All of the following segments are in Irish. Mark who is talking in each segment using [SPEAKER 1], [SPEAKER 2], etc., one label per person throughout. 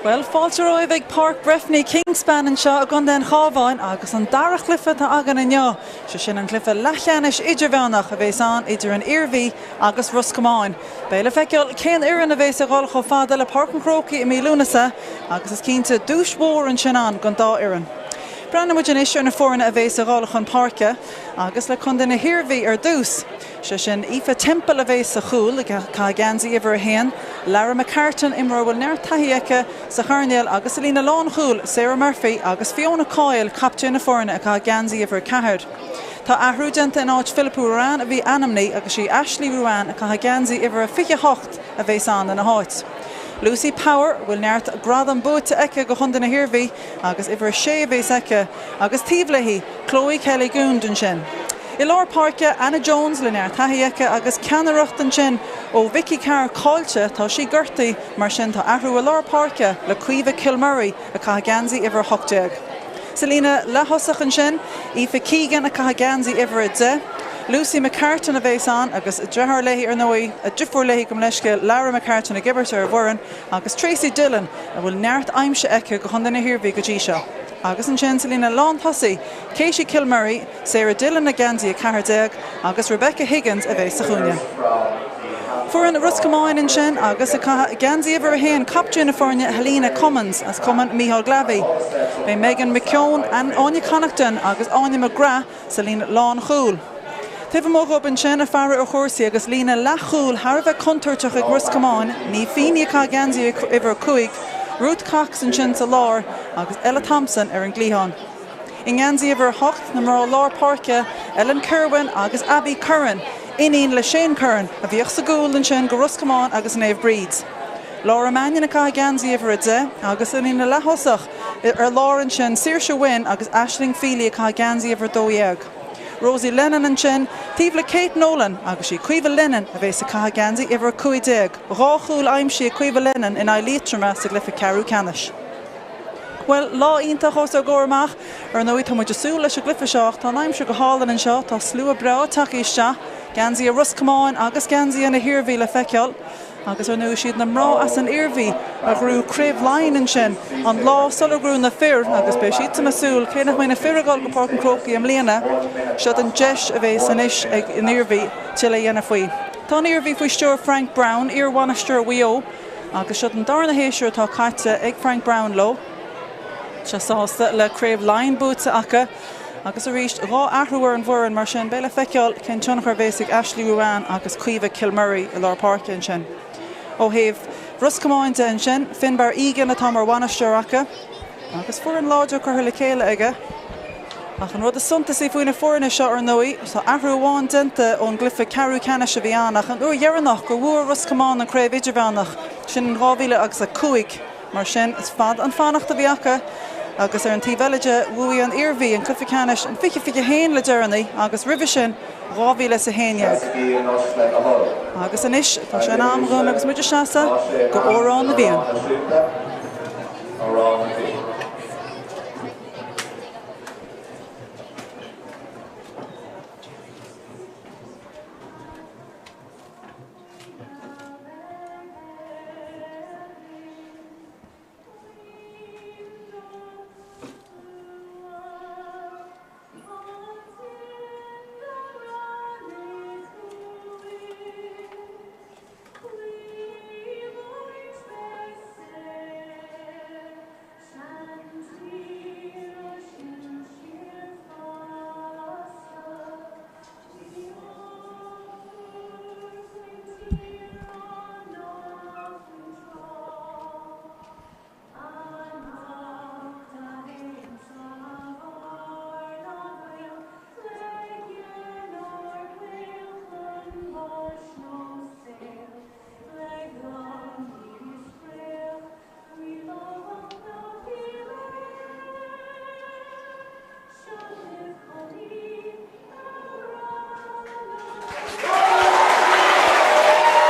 [SPEAKER 1] Bhuel, fáilte romhaibh ag Páirc Breffni Kingspan anseo i gContae an Chabháin agus an dara chluiche atá againn inniu, sé sin an cluiche leathcheannais idirmheánach a bhéas ann idir an Iarmhí agus Ros Comáin. Beidh le feiceáil cén fhoireann a bhéas ag dhul chomh fada le Páirc an Chrócaigh i mí Lúnasa agus is cinnte duais mhór ansin ann don dá fhoireann. Breathnóidh muid anois ar na foirne a bhéas ag dhul chun páirce agus le Contae na hIarmhí ar dtús. Sé sin Aoife Temple a bhéas sa chúl, ag caitheamh geansaí uimhir 1, Lara McCartan, imreoir a bhfuil neart taithí aici sa choirnéal agus sa líne lánchúil, Sarah Murphy agus Fiona Coyle, captaen na foirne, ag caitheamh geansaí uimhir 4. Tá athrú déanta in áit Philippa Ruane a bhí ainmnithe agus sí Ashley Ruane ag caitheamh geansaí uimhir 28 a bhéas ann ina háit. Lucy Power, a bhfuil neart gradam buaite aici do chontae na hIarmhí agus uimhir 6 a bhéas aici agus taobh léi, Chloe Kelly Goond ansin. I lár páirce, Anna Jones le neart taithí aici agus ceannaireacht ansin ó Vicky Carr caillte, tá sí gortaithe, mar sin tá athrú i lár páirce le Caoimhe Kilmurray ag caitheamh geansaí uimhir 18. Sa líne leath-thosach ansin, Aoife Keegan ag caitheamh geansaí uimhir 10. Lucy McCartan a bhéas ann agus deartháir léi ar ndóigh, deirfiúr léi gabh mo leithscéal, Lara McCartan ag imirt ar an bhfoireann agus Tracy Dillon a bhfuil neart aimsithe aici do chontae na hIarmhí go dtí seo. Agus ansin sa líne lántosaigh, Katie Kilmurray, Sarah Dillon ag geansaí 14 agus Rebecca Higgins a bheas sa chúinne. Foireann Ros Comáin ansin agus ag caitheamh geansaí uimhir 1, captaen na foirne Helena Cummins as Cumann Micheál Glavey. Beidh Megan McKeown, Áine Connaughton agus Áine McGrath sa líne lánchúil. Taobh amuigh dhóibh ansin ag faire ar chúrsaí agus líne leathchúil thar a bheith contúirteach ag Ros Comáin, Niamh Feeney ag caitheamh geansaí uimhir 5, Ruth Cox ansin sa lár agus Ella Thompson ar an gcliathán. I ngeansaí uimhir 8, na mná lár páirce, Ellen Kirwan agus Abby Curran, iníon le Shane Curran, a bhíodh sa gcúl ansin do Ros Comáin agus Naomh Bríd. Laura Mannion ag caitheamh geansaí uimhir 10 agus sa líne leath-thosach ar lár ansin Saoirse Wynne agus Aisling Feely ag caitheamh geansaí uimhir 12. Rosie Lennon ansin taobh le Kate Nolan agus sí Caoimhe Lennon a bhéas ag caitheamh geansaí uimhir 15. Dhá chúl aimsithe ag Caoimhe Lennon in aghaidh Liatroma sa gcluiche ceathrú ceannais. Bhuel, lá iontach os ár gcomhair amach. Ar ndóigh, tá muid ag súil leis an gcluiche seo ach tá an aimsir go hálainn anseo, tá slua breá tagtha isteach, geansaithe Ros Comáin agus geansaithe na hIarmhí le feiceáil. Agus ar ndóigh, siad na mná as an Iarmhí a ghnóthaigh Craobh Laighean ansin an lá sular ghnóthaigh na fir agus beidh siadsan ag súil, cé nach mbeidh na fir ag dul go Páirc an Chrócaigh i mbliana, seod an deis a bhéas anois ag an Iarmhí tuilleadh a dhéanamh faoi. Tá an Iarmhí faoi stiúir Frank Browne, iar-bhainisteoir Mhaigh Eo, Agus seod an darna shéasúr atá caite ag Frank Browne leo. Tá sé sásta le Craobh Laighean buaite acu agus arís 2 athrú ar an bhfoireann mar sin beidh le feiceáil cén tionchar a bhéas ag Ashley Ruane agus Caoimhe Kilmurray i lár páirce ansin. Ó thaobh Ros Comáin de ansin, Finbarr Egan atá mar bhainisteoir acu agus foireann láidir curtha le chéile aige. Ach an rud is suntasaí faoi na foirne seo, ar ndóigh, tá athrú amháin déanta ón gcluiche ceathrú ceannais a bhí ann ach an uair dheireanach gur bhuaigh Ros Comáin an chraobh idirmheánach, sin in 2005. Mar sin, is fada an fanacht a bhí acu agus ar an taobh eile de, bhuaigh an Iarmhí an cluiche ceannais in 2021 le deireanaí agus roimhe sin 2011. Agus anois, tá sé in am dhúinn agus muid ag seasamh go Amhrán na bhFiann.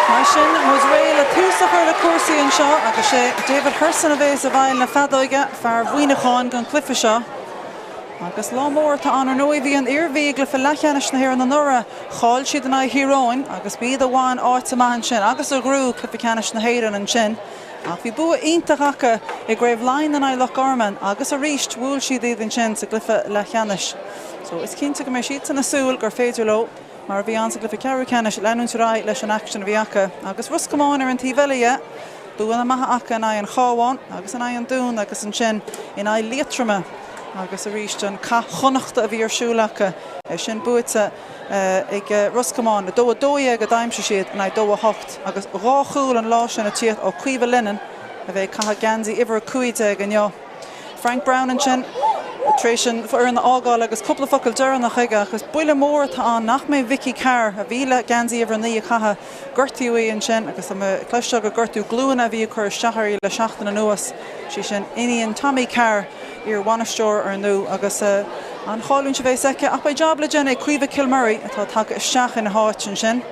[SPEAKER 1] Mar sin, muid réidh le tús a chur le cúrsaí anseo agus sé David Hurson a bhéas i bhfeighil na feadóige, fear Mhuineacháin don chluiche seo. Agus lá mór atá ann ar ndóigh, bhí an Iarmhí i gcluiche leathcheannais na hÉireann anuraidh, chaill siad in aghaidh Thír Eoghain agus b'iad a bhain áit amach ansin agus a ghnóthaigh cluiche ceannais na hÉireann ansin. Ach bhí bua iontach acu i gCraobh Laighean in aghaidh Loch Garman agus arís bhuail siad iad ansin sa gcluiche leathcheannais. So is cinnte go mbeidh siadsan ag súil gur féidir leo, mar a bhí ann sa gcluiche ceathrú ceannais, leanúint ar aghaidh leis an aicsean a bhí acu. Agus Ros Comáin ar an taobh eile dhe, buanna maithe acu in aghaidh an Chabháin agus in aghaidh an Dúin agus ansin in aghaidh Liatroma agus arís an Cath Chonnachta a bhí ar siúl acu, é sin buaite ag Ros Comáin. 2-12 a d'aimsigh siad in aghaidh 2-8 agus dhá chúl an lá sin ag tíocht ó Caoimhe Lennon a bheidh ag caitheamh geansaí uimhir 15 inniu. Frank Browne ansin tar éis an fhoireann a fhágáil agus cúpla focal deireanach aige ach is buille mór atá ann nach mbeidh Vicky Carr, a bhí le geansaí uimhir 9 a chaitheamh, gortaíodh í ansin agus tá mé ag cloisteáil gur gortú glúine a bhí ag cur isteach uirthi le seachtain anuas. Sí sin iníon Tommy Carr, iar-bhainisteoir ar ndóigh, agus an-chailliúint a bheas aici ach beidh jab le déanamh ag Caoimhe Kilmurray atá tagtha isteach ina háit ansin.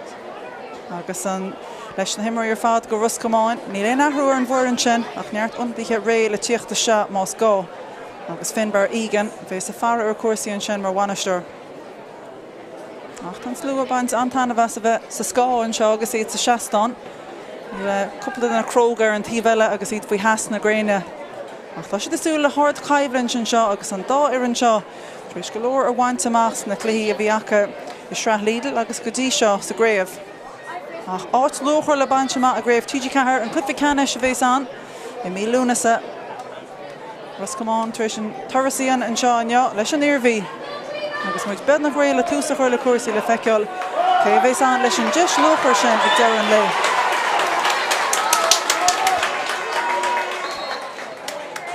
[SPEAKER 1] Agus an leis na himreoirí ar fad go Ros Comáin, níl aon athrú ar an bhfoireann sin ach neart ionadaithe réidh le tíocht isteach más gá. Agus Finbarr Egan a bheas ag faire ar chúrsaí ansin mar bhainisteoir. Ach tá an slua ag baint an-taitneamh as a bheith sa scáth anseo agus iad sa seastán. Níl cúpla duine cróga ar an taobh eile agus iad faoi theas na gréine. Ach tá siad ag súil le hardchoimhlint anseo agus an dá fhoireann seo tar éis go leor a bhaint amach sna cluichí a bhí acu i Sraith Lidl agus go dtí seo sa gcraobh. Ach áit luachmhar le baint amach i gCraobh TG4, an cluiche ceannais a bheas ann i mí Lúnasa. Ros Comáin tar éis an turas a dhéanamh anseo inniu leis an Iarmhí agus muid beagnach réidh le tús a chur le cúrsaí le feiceáil cé a bheas ann leis an deis luachmhar sin ag deireadh an lae.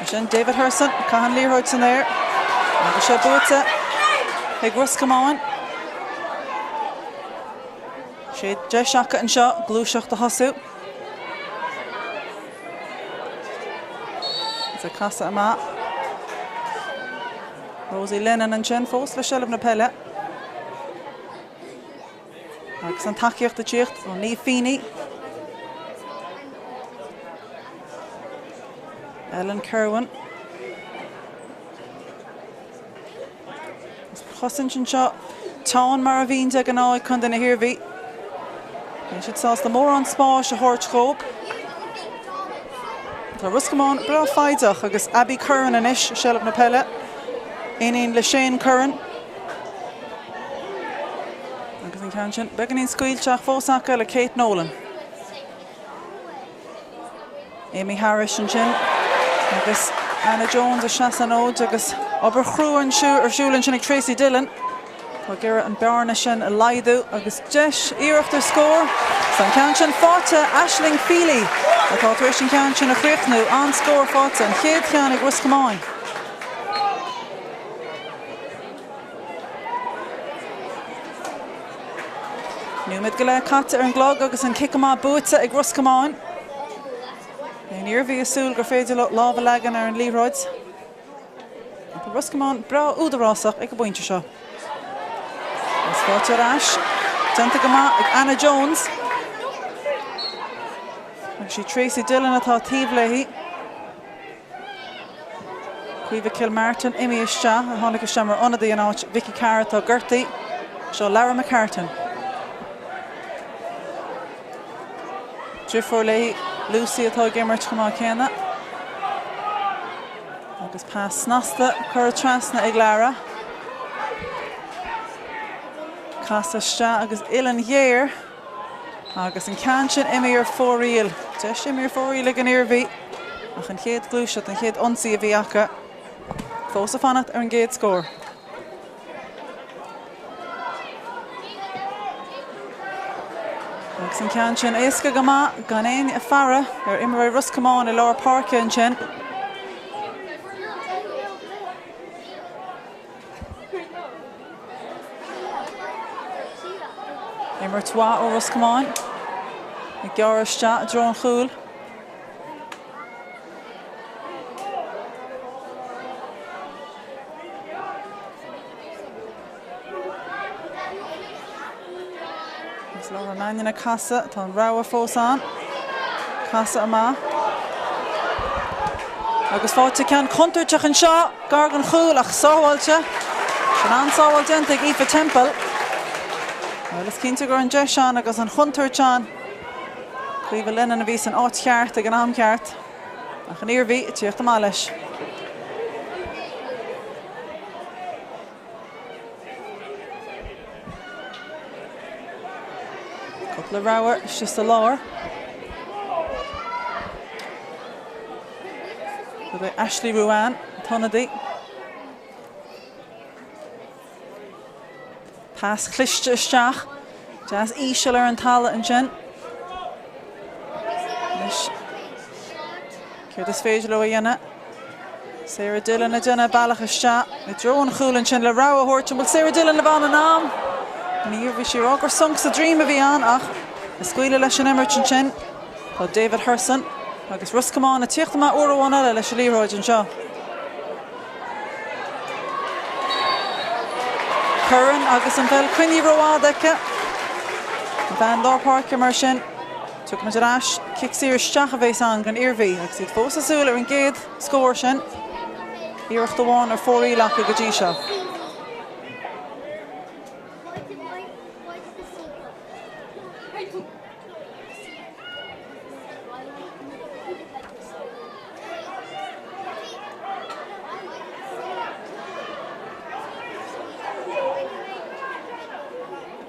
[SPEAKER 1] Sin David Hurson, caitheann an liathróid san aer agus sé buaite ag Ros Comáin. Sé deis acu anseo gluaiseacht a thosú. Is ag casadh amach. Rosie Lennon ansin fós le seilbh na peile. Agus an tacaíocht ag tíocht ó Niamh Feeney. Ellen Kirwan. Cosaint anseo teann mar a bhíonn de ghnáth ag Contae na hIarmhí. Níl siad sásta mórán spáis a thabhairt dhóibh. Tá Ros Comáin breá foighdeach agus Abby Curran anois i seilbh na peile. Iníon le Shane Curran. Agus an ceann sin beagáinín scaoilte ach fós acu le Kate Nolan. Amy Harris ansin agus Anna Jones ag seasamh an fhóid agus obair chrua ar siúl ansin ag Tracy Dillon. Tá ag iarraidh an bearna sin a laghdú agus deis iarracht ar scór. Is an ceann sin faighte Aisling Feely atá tar éis an ceann sin a chríochnú. An-scór faighte, an chéad cheann ag Ros Comáin. Nóiméad go leith caite ar an gclog agus an cic amach buaite ag Ros Comáin. An Iarmhí ag súil gur féidir leo lámh a leagan ar an liathróid. Tá Ros Comáin breá údarásach ag an bpointe seo. Is faighte ar ais. Déanta go maith ag Anna Jones. Agus sí Tracy Dillon atá taobh léi. Caoimhe Kilmartin imithe isteach, a tháinig isteach mar ionadaí in áit Vicky Carr atá gortaithe. Seo Lara McCartan. Deirfiúr léi, Lucy atá ag imirt chomh maith céanna. Agus pas snasta curtha trasna ag Lara. Casadh isteach agus uillinn ghéar. Agus an ceann sin imithe ar fóraoil. Deis imithe ar fóraoil ag an Iarmhí. Ach an chéad ghluaiseacht, an chéad ionsaí a bhí acu, fós ag fanacht ar an gcéad scór. Agus an ceann sin éasca go maith, gan éinne ag faire ar imreoirí Ros Comáin i lár páirce ansin. Imirt mhaith ó Ros Comáin. Ag gearradh isteach i dtreo an chúil. Agus Laura Mannion ag casadh, tá an rogha fós ann. Casadh amach. Agus faighte ceann contúirteach anseo, gar don chúl ach sábháilte. Sin an-sábháil déanta ag Aoife Temple. Bhuel, is cinnte go raibh an deis ann agus an chontúirt ann. Caoimhe Lennon a bhí san áit cheart ag an am ceart, ach an Iarmhí ag tíocht amach leis. Cúpla rogha istigh sa lár. Gurb é Ashley Ruane an t-ionadaí. Pas cliste isteach. Deas íseal ar an talamh ansin. Anois, céard is féidir leo a dhéanamh? Sarah Dillon ag déanamh a bealach isteach i dtreo an chúil ansin le rogha a thabhairt. An bhfuil Sarah Dillon le bheith ann in am? Níor, bhí sí ag rá gur sonc sa droim a bhí ann ach ag scaoileadh leis an imirt ansin. Tá David Hurson agus Ros Comáin ag tíocht amach uair amháin eile leis an liathróid anseo. Curran agus an pheil coinnithe rófhada aici. An bhean lár páirce mar sin. Tiocfaimid ar ais. Cic saor isteach a bheas ann don Iarmhí agus iad fós ag súil ar an gcéad scór sin. Iarracht amháin ar fóraoil acu go dtí seo.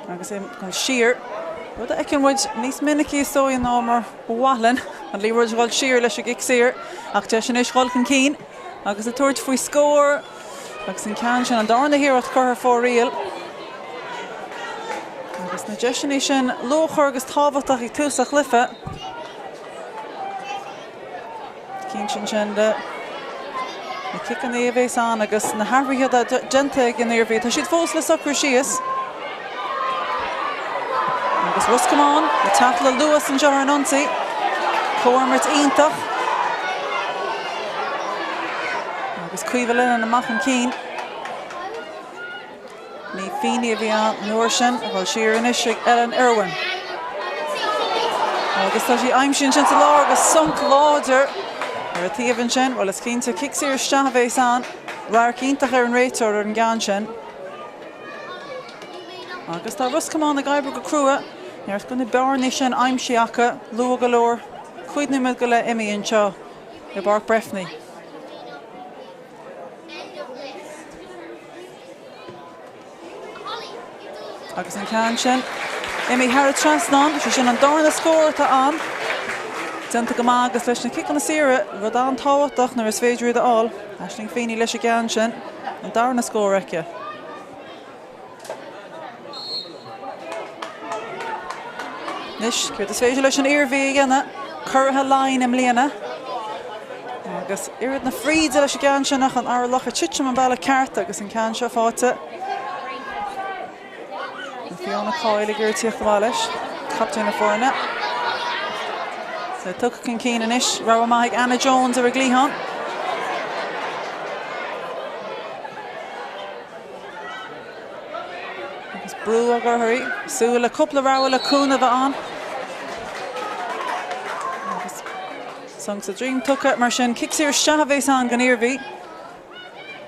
[SPEAKER 1] Agus é ag dul siar, rud a fheiceann muid níos minicí is dóigh ná mar ba mhaith linn, an liathróid ag dul siar leis an gcic saor, ach deis anois dhul chun cinn agus ag tabhairt faoi scór agus an ceann sin, an darna hiarracht curtha ar fóraoil. Agus na deiseanna sin luachmhar agus tábhachtach ag tús an chluiche. Cinnte ansin de na ciceanna a bheas ann agus na hathruithe atá déanta ag an Iarmhí. Tá siad fós le socrú síos. Agus Ros Comáin ag teacht le luas anseo ar an ionsaí. Comhimirt iontach. Agus Caoimhe Lennon amach chun cinn. Niamh Feeney a bhí ann an uair sin, ag dul siar anois ag Ellen Irwin. Agus tá sí aimsithe ansin sa lár agus sonc láidir ar a taobh ansin. Bhuel, is cinnte, cic saor isteach a bheas ann. Radharc iontach ar an réiteoir ar an gceann sin. Agus tá Ros Comáin ag oibriú go crua. Neart de na bearnaí sin aimsithe acu luath go leor. 5 nóiméad go leith imithe anseo i bPáirc Breffni. Agus an ceann sin imithe thar an trasnán, sé sin an darna scór atá ann. Déanta go maith agus leis na ciceanna saora, rud an-tábhachtach nuair is féidir iad a fháil. Aisling Feeney leis an gceann sin, an darna scór aici. Anois, céard is féidir leis an Iarmhí a dhéanamh? Curaithe Laighean i mbliana. Agus oiread na fríde leis an gceann sin ach an orlach ag titim an bealach ceart agus an ceann seo faighte. Fiona Coyle ag iarraidh tíocht amach leis, captaen na foirne. So tugtha chun cinn anois, rogha maith ag Anna Jones ar an gcliathán. Agus brú á gcur uirthi. Súil le cúpla rogha le cúnamh a bheith ann. Agus sonc sa droim tugtha mar sin. Cic saor isteach a bheas ann don Iarmhí.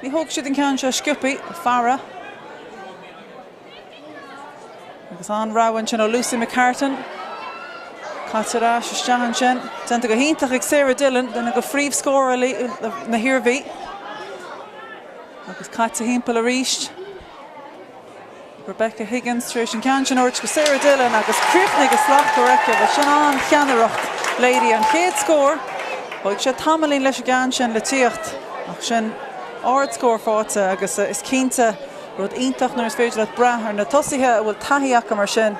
[SPEAKER 1] Ní thógfaidh siad an ceann seo sciobtha. Fara. Agus an-rogha ansin ó Lucy McCartan. Caite ar ais isteach ansin. Déanta go hiontach ag Sarah Dillon, duine de phríomhscórálaí na hIarmhí. Agus caite thimpeall arís. Rebecca Higgins tar éis an ceann sin a thabhairt go Sarah Dillon agus críochnaithe go slachtmhar aici. Bhuel, sin an-cheannaireacht léirithe. An chéad scór, thóg sé tamaillín leis an gceann sin le tíocht ach sin ardscór faighte agus is cinnte rud iontach nuair is féidir leat brath ar na tosaithe a bhfuil taithí acu mar sin.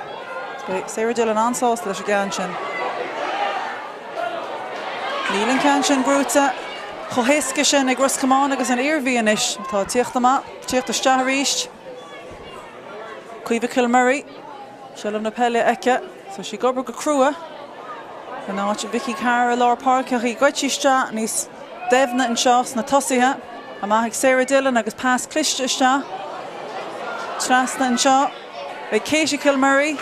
[SPEAKER 1] Beidh Sarah Dillon an-sásta leis an gceann sin. Níl an ceann sin brúite chomh héasca sin ag Ros Comáin agus an Iarmhí anois atá ag tíocht amach, tíocht isteach arís. Caoimhe Kilmurray, seilbh na peile aici, tá sí ag obair go crua in áit Vicky Carr i lár páirce ach í goite isteach níos doimhne anseo sna tosaithe. Amach ag Sarah Dillon agus pas cliste isteach trasna anseo. Ag Katie Kilmurray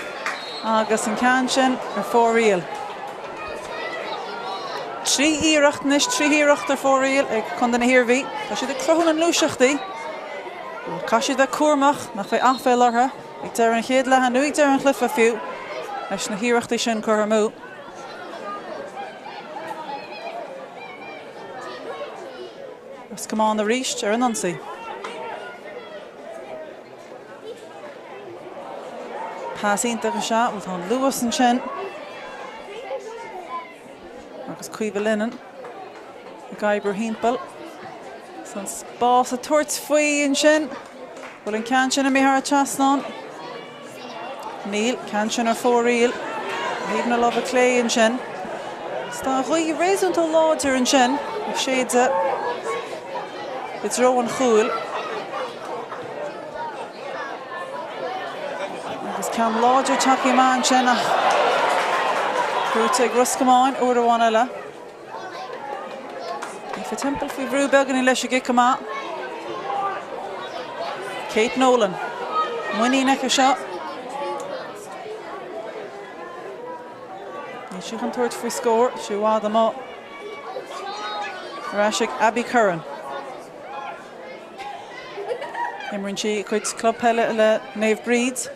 [SPEAKER 1] agus an ceann sin ar fóraoil. 3 iarracht anois, 3 hiarracht ar fóraoil ag Contae na hIarmhí. Tá siad ag cruthú na ngluaiseachtaí. Caithfidh siad bheith cúramach nach mbeidh aiféala orthu ag deireadh an chéad leatha nó ag deireadh an chluiche fiú leis na hiarrachtaí sin curtha amú. Ros Comáin arís ar an ionsaí. Pas iontach is ea, bhuel tá an luas ansin. Agus Caoimhe Lennon ag oibriú thimpeall. Is an spás ag tabhairt faoi ansin. Bhfuil an ceann sin imithe thar an trasnán? Níl, ceann sin ar fóraoil. Thaobh na láimhe clé ansin. Is tá an ghaoth réasúnta láidir ansin ag séideadh i dtreo an chúil. Agus ceann láidir tagtha amach ansin ach buaite ag Ros Comáin uair amháin eile. Aoife Temple faoi bhrú beagáinín leis an gcic amach. Kate Nolan. Muinín aici seo. Níl sí chun tabhairt faoi scór, sí i bhfad amuigh. Ar ais ag Abby Curran. Imríonn sí a cuid club peile le Naomh Bríd.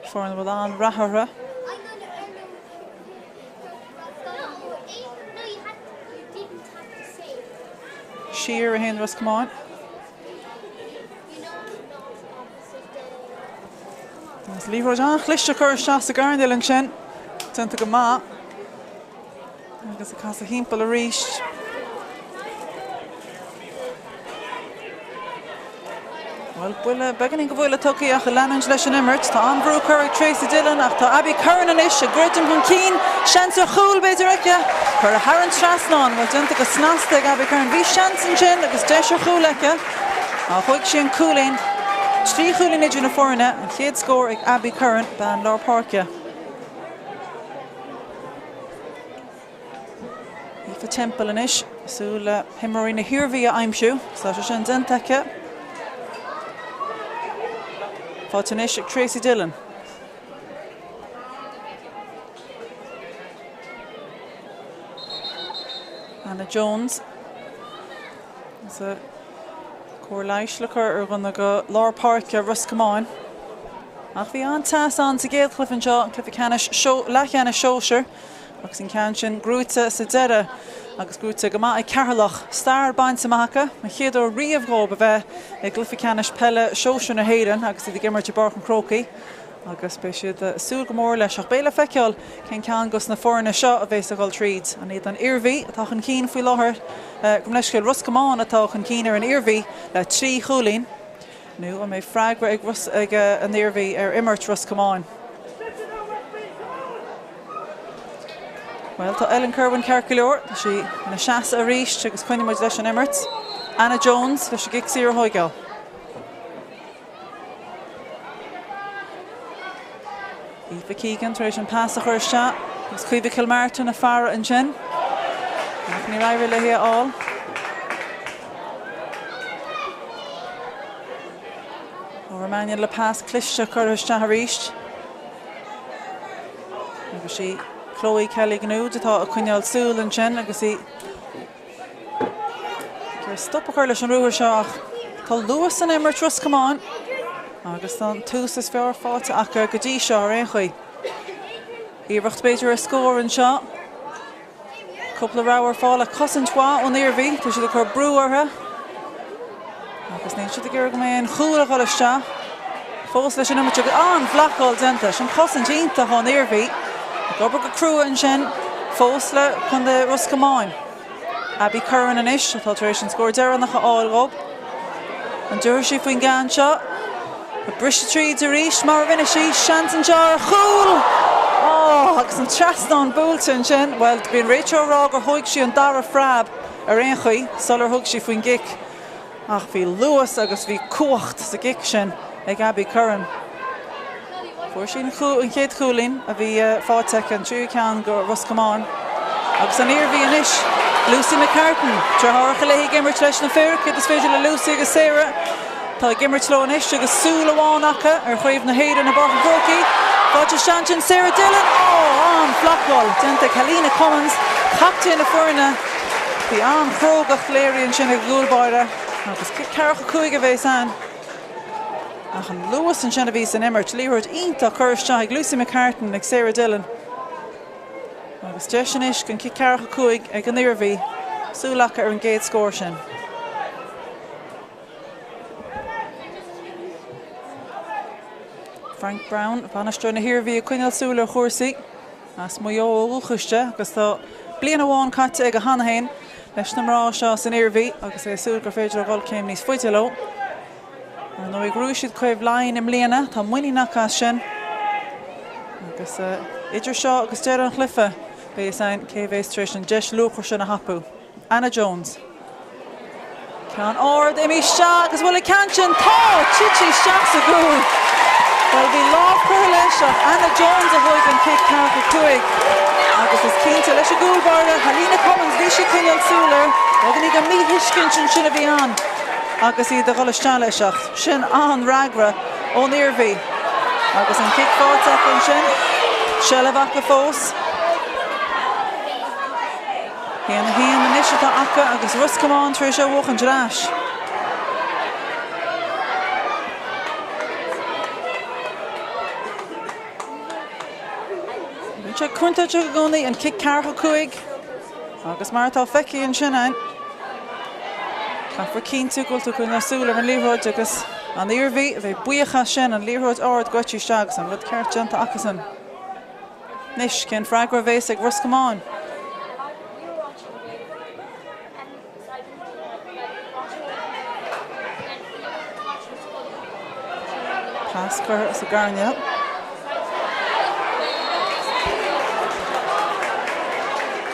[SPEAKER 1] Foireann a bhfuil an-rath orthu. Siar a théann Ros Comáin. Agus liathróid an-chliste curtha isteach sa gcoirnéal ansin. Déanta go maith. Agus ag casadh thimpeall arís. Bhuel, buille, beagáinín de bhuille tugtha ach ag leanúint leis an imirt. Tá an-bhrú curtha ag Tracy Dillon ach tá Abby Curran anois ag druidim chun cinn. Seans ar chúl b'fhéidir aici. Curtha thar an trasnán. Bhuel, déanta go snasta ag Abby Curran. Bhí seans ansin agus deis ar chúl aici. Ach thóg sí an cúilín. 3 chúilín idir na foirne. An chéad scór ag Abby Curran, bean lár páirce. Aoife Temple anois, súil le himreoirí na hIarmhí a aimsiú. Tá sé sin déanta aici. Faighte anois ag Tracy Dillon. Anna Jones. Cóir leighis le cur ar dhuine de lár páirce Ros Comáin. Ach bhí an-teas ann sa gcéad chluiche anseo, an cluiche ceannais, leathcheannais sóisir, agus an ceann sin gnóite sa deireadh agus gnóite go maith ag Ceatharlach. Stair bainte amach acu, an chéad uair riamh dhóibh a bheith i gcluiche ceannais peile sóisir na hÉireann agus iad ag imirt i bPáirc an Chrócaigh. Agus beidh siad ag súil go mór leis. Ach beidh le feiceáil cén ceann dos na foirne seo a bheas ag dul tríd. An iad an Iarmhí atá chun cinn faoi láthair, gabh mo leithscéal, Ros Comáin atá chun cinn ar an Iarmhí le 3 chúilín, nó an mbeidh freagra ag Ros, ag an Iarmhí ar imirt Ros Comáin? Bhuel, tá Ellen Kirwan ceart go leor, tá sí ina seasamh arís agus coinneoidh muid leis an imirt. Anna Jones leis an gcic saor a thóigeáil. Aoife Keegan tar éis an pas a chur isteach agus Caoimhe Kilmartin ag faire ansin. Ach níor éirigh léi a fháil. Laura Mannion le pas cliste curtha isteach arís. Agus sí Chloe Kelly Gnude atá ag coinneáil súil ansin agus í Ag stop a chur leis an ruathar seo ach tá luas san imirt Ros Comáin agus tá an tús is fearr faighte acu go dtí seo ar aon chaoi. Iarracht b'fhéidir ar scór anseo. Cúpla rogha ar fáil ach cosaint mhaith ón Iarmhí. Tá siad ag cur brú orthu agus níl siad ag iarraidh go mbeidh aon chúl ag dul isteach. Fós leis an imirt agus an-bhlocáil déanta. Sin cosaint iontach ón Iarmhí. Ag obair go crua ansin fós le Contae Ros Comáin. Abby Curran anois, atá tar éis an scór deireanach a fháil dhób. An dtabharfaidh sí faoin gceann seo? Ag briseadh tríd arís, mar a rinne sí. Seans anseo ar chúl! Ó, agus an trasnán buailte ansin. Bhuel, bhí an réiteoir ag rá gur thóig sí an dara phreab ar aon chaoi sular thug sí faoin gcic. Ach bhí luas agus bhí cumhacht sa gcic sin ag Abby Curran. Fuair sí an chéad chúilín a bhí faighte aici, an tríú ceann do Ros Comáin. Agus an Iarmhí anois, Lucy McCartan, deartháireacha léi ag imirt leis na fir, céard is féidir le Lucy agus Sarah? Atá ag imirt leo anois agus súil amháin acu ar Chraobh na hÉireann i bPáirc an Chrócaigh. Faighte isteach ansin Sarah Dillon! Ó, an-bhlocáil déanta ag Helena Cummins, captaen na foirne. Bhí an-chrógacht léirithe ansin ag an gcúl báire agus cic ceathracha 5 a bheas ann. Ach an luas ansin a bhí san imirt, liathróid iontach curtha isteach ag Lucy McCartan ag Sarah Dillon. Agus deis anois don cic ceathracha 5 ag an Iarmhí, súil acu ar an gcéad scór sin. Frank Browne, bainisteoir na hIarmhí ag coinneáil súil ar chúrsaí as Maigh Eo ó dhúchas de agus tá bliain amháin caite aige cheana féin leis na mná seo san Iarmhí agus é ag súil gur féidir a dhul céim níos faide leo. Ar ndóigh ghnóthaigh siad Craobh Laighean i mbliana, tá muinín acu as sin agus idir seo agus deireadh an chluiche beidh fhios againn cé a bheas tar éis an deis luachmhar sin a thapú. Anna Jones. Ceann ard imithe isteach agus bhfuil an ceann sin, tá! Tite isteach sa gcúl. Bhuel bhí lámh curtha leis ach Anna Jones a thóig an cic ceathracha 5 agus is cinnte leis an gcúl báire, Helena Cummins, bhí sí ag coinneáil súil air, beagáinín de mhíthuiscint ansin a bhí ann agus iad ag dul isteach leis ach sin an-fhreagra ón Iarmhí agus an cic faighte acu ansin, seilbh acu fós. 1-1 anois atá acu agus Ros Comáin tar éis é a bhuachaint ar ais. Bíonn sé contúirteach i gcónaí an cic 45 agus mar atá feicthe ansin ann, caithfear cinntiú go bhfuil tú ag coinneáil súil ar an liathróid agus an Iarmhí a bheidh buíoch as sin, an liathróid ard goite isteach agus an rud ceart déanta acusan. Anois, cén freagra a bhéas ag Ros Comáin? Pas curtha sa gcoirnéal.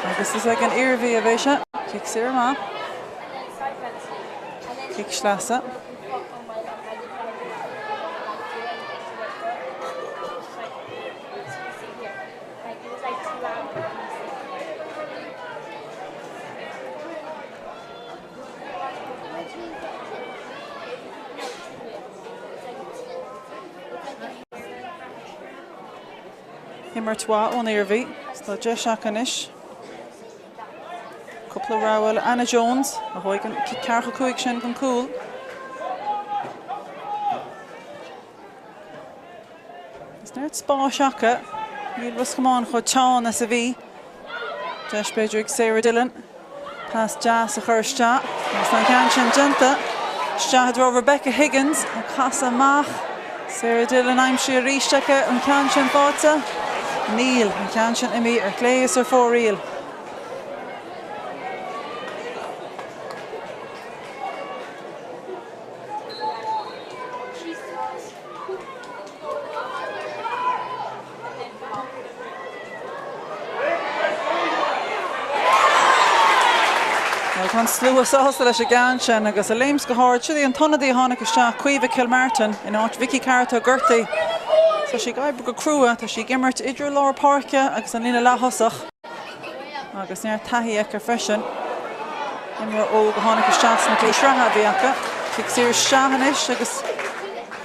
[SPEAKER 1] Agus is ag an Iarmhí a bheidh sé. Cic saor amach. Cic sleasa. Imirt mhaith ón Iarmhí. Tá deis acu anois. Cúpla rogha eile. Anna Jones a thóig an cic 45 sin don cúl. Is neart spáis acu. Níl Ros Comáin chomh teann is a bhí. Deis b'fhéidir ag Sarah Dillon. Pas deas a chur isteach. Agus tá an ceann sin déanta. Isteach i dtreo Rebecca Higgins. Ag casadh amach. Sarah Dillon aimsithe arís aici. An ceann sin faighte? Níl. An ceann sin imithe ar chlé is ar fóraoil. Bhuel, tá an slua sásta leis an gceann sin agus ag léimt go hard. Sin í an t-ionadaí a tháinig isteach, Caoimhe Kilmartin, in áit Vicky Carr atá gortaithe. Tá sí ag oibriú go crua, tá sí ag imirt idir lár páirce agus an líne leath-thosach. Agus neart taithí aici freisin. Imreoir óg a tháinig isteach sna cluichí sraithe a bhí acu. Cic saor isteach anois agus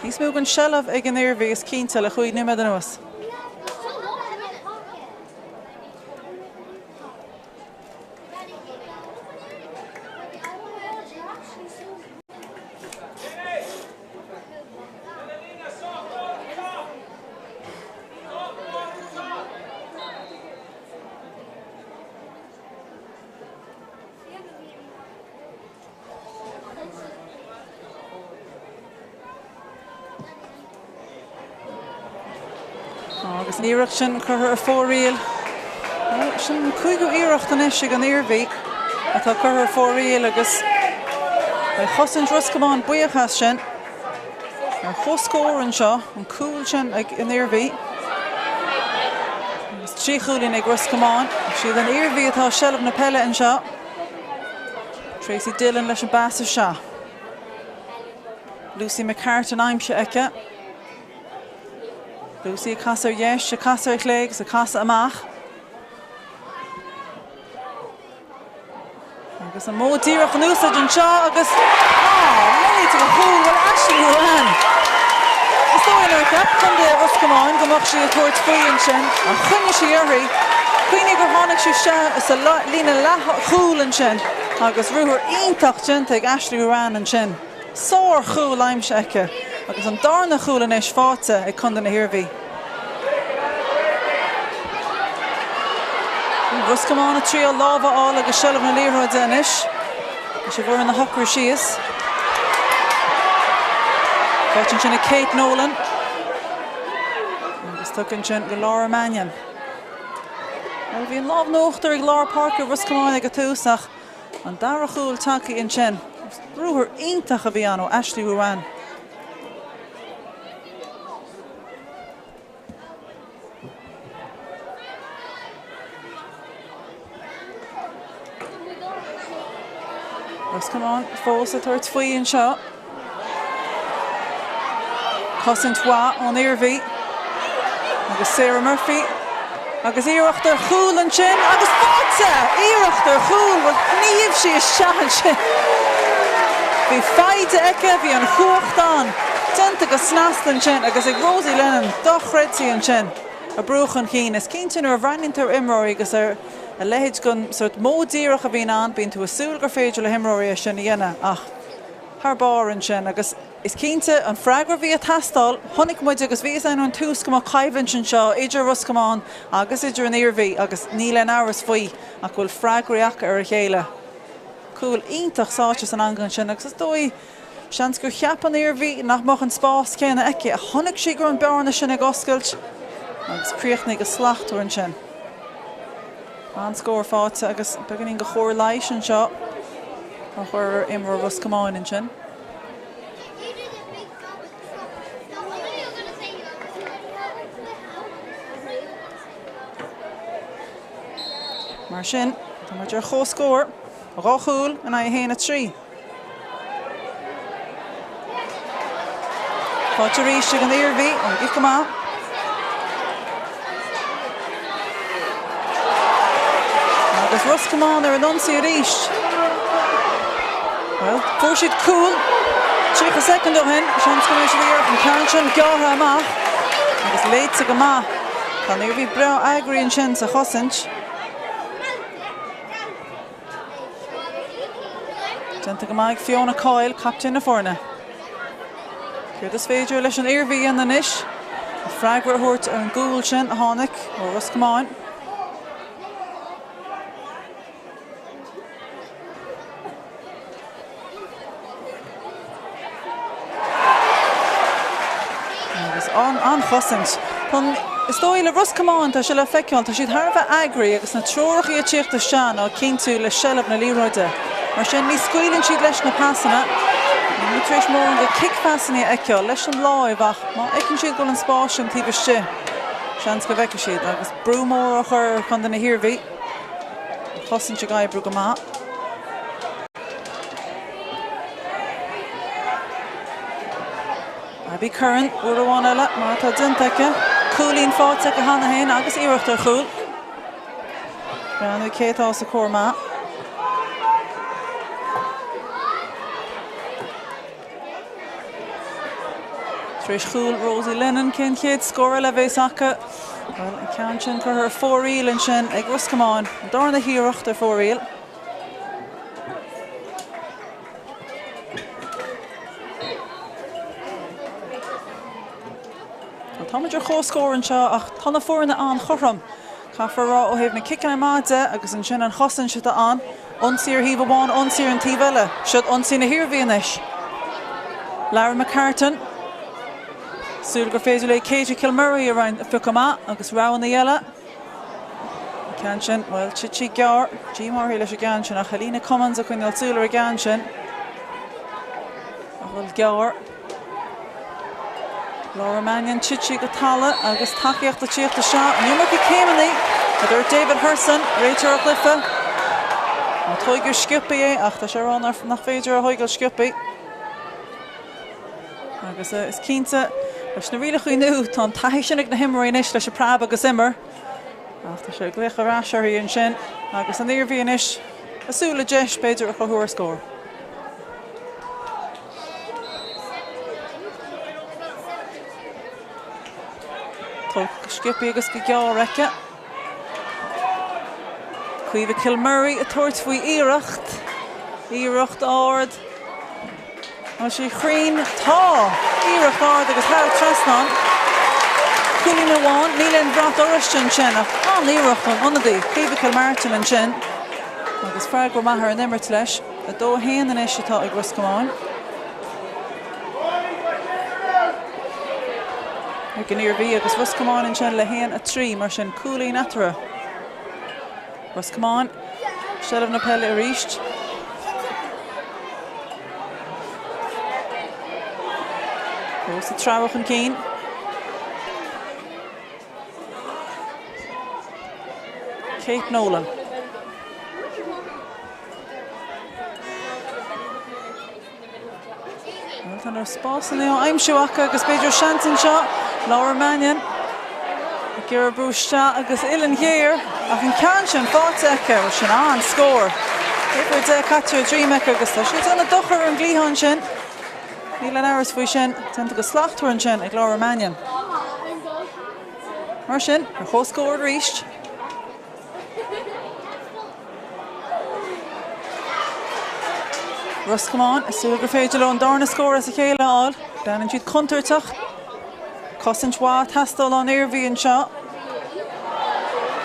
[SPEAKER 1] níos mó den seilbh ag an Iarmhí is cinnte le chúig nóiméad anuas. Agus an iarracht sin curtha ar fóraoil. Sin an cúigiú iarracht anois ag an Iarmhí atá curtha ar fóraoil agus beidh cosaint Ros Comáin buíoch as sin. Ar comhscór anseo, an cúl sin ag an Iarmhí. Agus 3 chúilín ag Ros Comáin. Is iad an Iarmhí atá i seilbh na peile anseo. Tracy Dillon leis an bpas isteach. Lucy McCartan aimsithe aici. Lucy ag casadh ar dheis, ag casadh ar chlé agus ag casadh amach. Agus an modh díreach in úsáid anseo agus leithéid de chúl, bhuel Ashley Ruane. Is dóigh nár cheap contae Ros Comáin go mbeadh sí ag tabhairt faoi ansin ach choinnigh sí uirthi. Cuimhnigh gur tháinig sí isteach sa líne leathchúil ansin agus ruathar iontach déanta ag Ashley Ruane ansin. Sár-chúl aimsithe aici agus an darna chúl anois faighte ag contae na hIarmhí. Ros Comáin ag triail lámh a fháil agus seilbh na liathróide anois. Leis an bhfoireann a shocrú síos. Faighte ansin ag Kate Nolan. tugtha ansin go Laura Mannion. Bhuel, bhí an lámh in uachtar ag lár páirce Ros Comáin ag an tús ach an dara chúl tagtha ansin. Ruathar iontach a bhí ann ó Ashley Ruane. Ros Comáin fós ag tabhairt faoi anseo. Cosaint mhaith ón Iarmhí agus Sarah Murphy agus iarracht ar chúl ansin agus faighte! Iarracht ar chúl, bhuel shníomh sí isteach ansin. Bhí foighde aici, bhí an chumhacht ann. Déanta go snasta ansin agus ag Rosie Lennon, dochreidte ansin a brú chun cinn. Is cinnte nuair a bhreathnaíonn tú ar imreoirí agus ar a leithéid den sórt modh díreach a bhíonn ann, bíonn tú ag súil gur féidir le himreoirí é sin a dhéanamh ach thar barr ansin agus is cinnte an freagra a bhí ag teastáil, chonaic muid agus bhí fhios againn ón tús go mbeadh coimhlint anseo idir Ros Comáin agus idir an Iarmhí agus níl aon amhras faoi ach go bhfuil freagraí acu ar a chéile. Cúl iontach sáite san eangach ansin agus is dóigh, seans gur cheap an Iarmhí nach mbeadh an spás céanna aici ach chonaic sí go raibh an bearna sin ag oscailt agus chríochnaigh go slachtmhar ansin. An-scór faighte agus beagáinín de chóir leighis anseo á chur ar imreoir Ros Comáin ansin. Mar sin, tá muid ar chomhscór, 2 chúl in aghaidh 1, 3. Faighte arís ag an Iarmhí, ón gcic amach. Agus Ros Comáin ar an ionsaí arís. Bhuel, fuair siad cúl 30 soicind ó shin, seans go mbeidh siad ag iarraidh an ceann sin gearrtha amach agus léite go maith. Tá an Iarmhí breá eagraithe ansin sa chosaint. Déanta go maith ag Fiona Coyle, captaen na foirne. Céard is féidir leis an Iarmhí a dhéanamh anois? Freagra a thabhairt ar an gcúl sin a tháinig ó Ros Comáin. Agus an-chosaint. Is dóigh le Ros Comáin, tá sé le feiceáil, tá siad thar a bheith eagraithe agus na treoracha ag tíocht isteach ná cinntiú le seilbh na liathróide. Mar sin, ní scaoileann siad leis na pasanna. Níl muid tar éis mórán de cic-phasanna a fheiceáil leis an láimh ach má fheiceann siad go bhfuil an spás sin taobh istigh, seans go bhfeicfidh siad. Agus brú mór á chur ar chontae na hIarmhí. An chosaint ag oibriú go maith. Abby Curran, uair amháin eile, mar atá déanta aici. Cúilín faighte aici cheana féin agus iarracht ar chúl. Breathnú cé atá os a comhair amach. Tar éis chúl Rosie Lennon, cén chéad scór eile a bheas acu? Bhuel, an ceann sin curtha ar fóraoil ansin ag Ros Comáin. An darna hiarracht ar fóraoil. Táimid ar chomhscór anseo ach tá na foirne an-chothrom. Caithfear a rá ó thaobh na ciceanna amach de agus ansin an chosaint atá ann, ionsaí ar thaobh amháin, ionsaí ar an taobh eile. Siod ionsaí na hIarmhí anois. Lara McCartan. Súil gur féidir léi Katie Kilmurray a roinnt a phiocadh amach agus roghanna eile. An ceann sin, bhuel, thit sí gearr. Díomá uirthi leis an gceann sin ach Helena Cummins ag coinneáil súil ar an gceann sin. A dhul gearr. Laura Mannion, thit sí go talamh agus tacaíocht ag tíocht isteach. An iomarca céimeanna, a dúirt David Hurson, réiteoir an chluiche. Má tóigeadh sciobtha é, ach tá sé ag rá nach féidir a thóigeáil sciobtha. Agus is cinnte, leis na rialacha nua, tá an taithí sin ag na himreoirí anois leis an preab agus imir. Ach tá sé ag glaoch ar ais uirthi ansin agus an Iarmhí anois ag súil le deis, b'fhéidir, a chruthú ar scór. Tógtha go sciobtha agus go gearr aici. Caoimhe Kilmurray ag tabhairt faoi iarracht. Iarracht ard. Tá sí cruinn. Tá! Iarracht ard agus thar an trasnán. Cúilín amháin. Níl aon bhrat oráiste ansin ach an-iarracht ón ionadaí, Caoimhe Kilmartin ansin. Agus freagra maith ar an imirt leis. 2, 1 anois atá ag Ros Comáin. Ag an Iarmhí agus Ros Comáin ansin le 1, 3, mar sin cúilín eatarthu. Ros Comáin, seilbh na peile arís. Fós ag treabhadh chun cinn. Kate Nolan. Bhuel, tá na spásanna á aimsiú acu agus b'fhéidir seans anseo. Laura Mannion ag iarraidh brú isteach agus uillinn ghéar ach an ceann sin faighte aici. Bhuel, sin an-scór. Uimhir 10 caite ar a droim aici agus tá sí ag déanamh dochar ar an gcliathán sin. Níl aon amhras faoi sin. Déanta go slachtmhar ansin ag Laura Mannion. Mar sin, ar comhscór arís. Ros Comáin ag súil gur féidir leo an darna scór as a chéile a fháil. Leanann siad contúirteach. Cosaint mhaith ag teastáil ón Iarmhí anseo.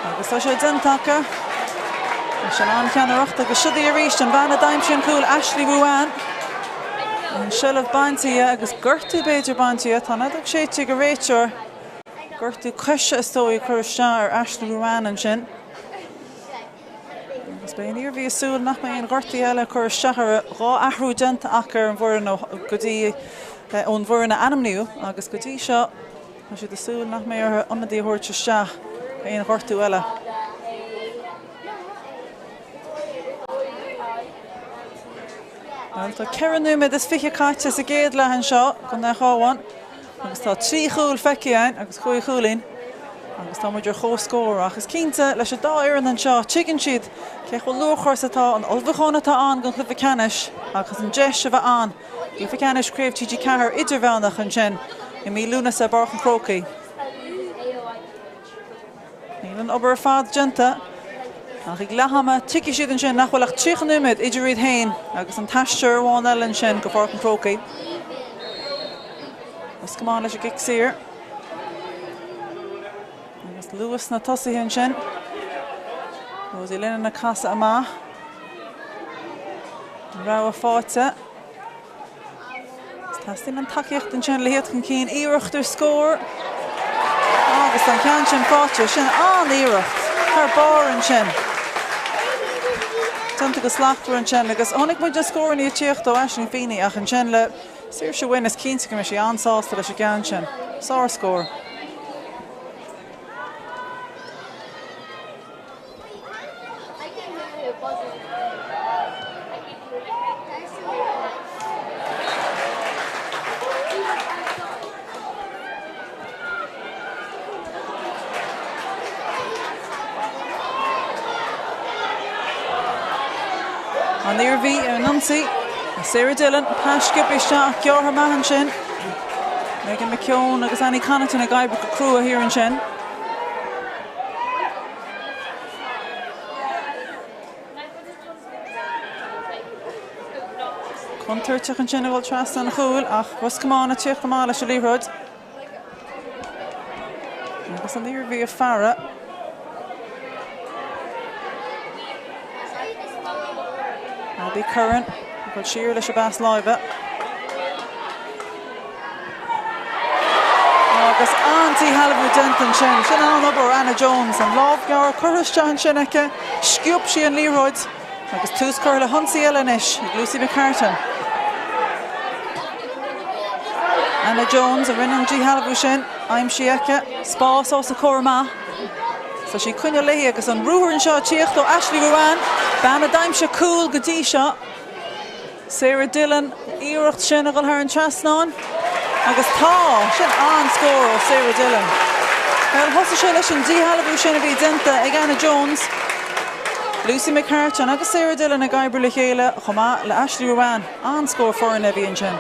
[SPEAKER 1] Agus tá sé déanta acu. Sin an-cheannaireacht agus siod í arís an bhean a d'aimsigh an cúl, Ashley Ruane. An seilbh bainte dhi agus gortú b'fhéidir bainte dhi. Tá an fheadóg séidte ag an réiteoir. Gortú coise is dóigh a cuireadh isteach ar Ashley Ruane ansin. Agus beidh an Iarmhí ag súil nach mbeidh aon ghortuithe eile ag cur isteach orthu. 2 athrú déanta acu ar an bhfoireann ó go dtí ón bhfoireann a ainmníodh agus go dtí seo tá siad ag súil nach mbeidh orthu ionadaí a thabhairt isteach aon ghortú eile. Bhuel, tá 4 nóiméad is 20 caite sa gcéad leath anseo i gContae an Chabháin agus tá 3 chúl feicthe againn agus 5 chúilín agus tá muid ar comhscór ach is cinnte leis an dá fhoireann anseo tuigeann siad cé chomh luachmhar is atá an ullmhúchán atá ann don chluiche ceannais agus an deis a bheith ann gcluiche ceannais Craobh TG4 idirmheánach ansin i mí Lúnasa i bPáirc an Chrócaigh. Níl an obair ar fad déanta, ach ag leath ama tuigfidh siad ansin nach bhfuil ach 30 nóiméad idir iad féin agus an t-aistear amháin eile ansin go Pháirc an Chrócaigh. Ros Comáin leis an gcic saor. Agus luas na tosaithe ansin. Rosie Lennon ag casadh amach. An rogha faighte. Teastaíonn an tacaíocht ansin le theacht chun cinn. Iarracht ar scór. Agus an ceann sin faighte. Sin an-iarracht thar barr ansin. Déanta go slachtmhar ansin agus chonaic muid na scóranna ag tíocht ó Aisling Feeney ach ansin le Saoirse Wynne is cinnte go mbeidh sí an-sásta leis an gceann sin. Sár-scór. An Iarmhí ar an ionsaí. Sarah Dillon, pas sciobtha isteach, gearrtha amach ansin. Megan McKeown agus Annie Connaughton ag oibriú go crua thiar ansin. Contúirteach ansin a dhul trasna an chúil ach Ros Comáin ag tíocht amach leis an liathróid. Agus an Iarmhí ag faire. Abby Curran ag dul siar leis an bpas láimhe. Agus an-díshealbhú déanta ansin. Sin an-obair ó Anna Jones. An lámh ghearr curtha isteach ansin aici. Sciob sí an liathróid agus tús curtha le hionsaí eile anois ag Lucy McCartan. Anna Jones a rinne an díshealbhú sin. Aimsithe aici. Spás os a comhair amach. Tá sí ag coinneáil léi agus an ruathar anseo ag tíocht ó Ashley Ruane, bean a d'aimsigh cúl go dtí seo. Sarah Dillon, iarracht sin a dhul thar an trasnán agus tá! Sin an-scór ó Sarah Dillon. Bhuel, thosaigh sé leis an díshealbhú sin a bhí déanta ag Anna Jones, Lucy McCartan agus Sarah Dillon ag oibriú le chéile chomh maith le Ashley Ruane. An-scór foirne a bhí ansin.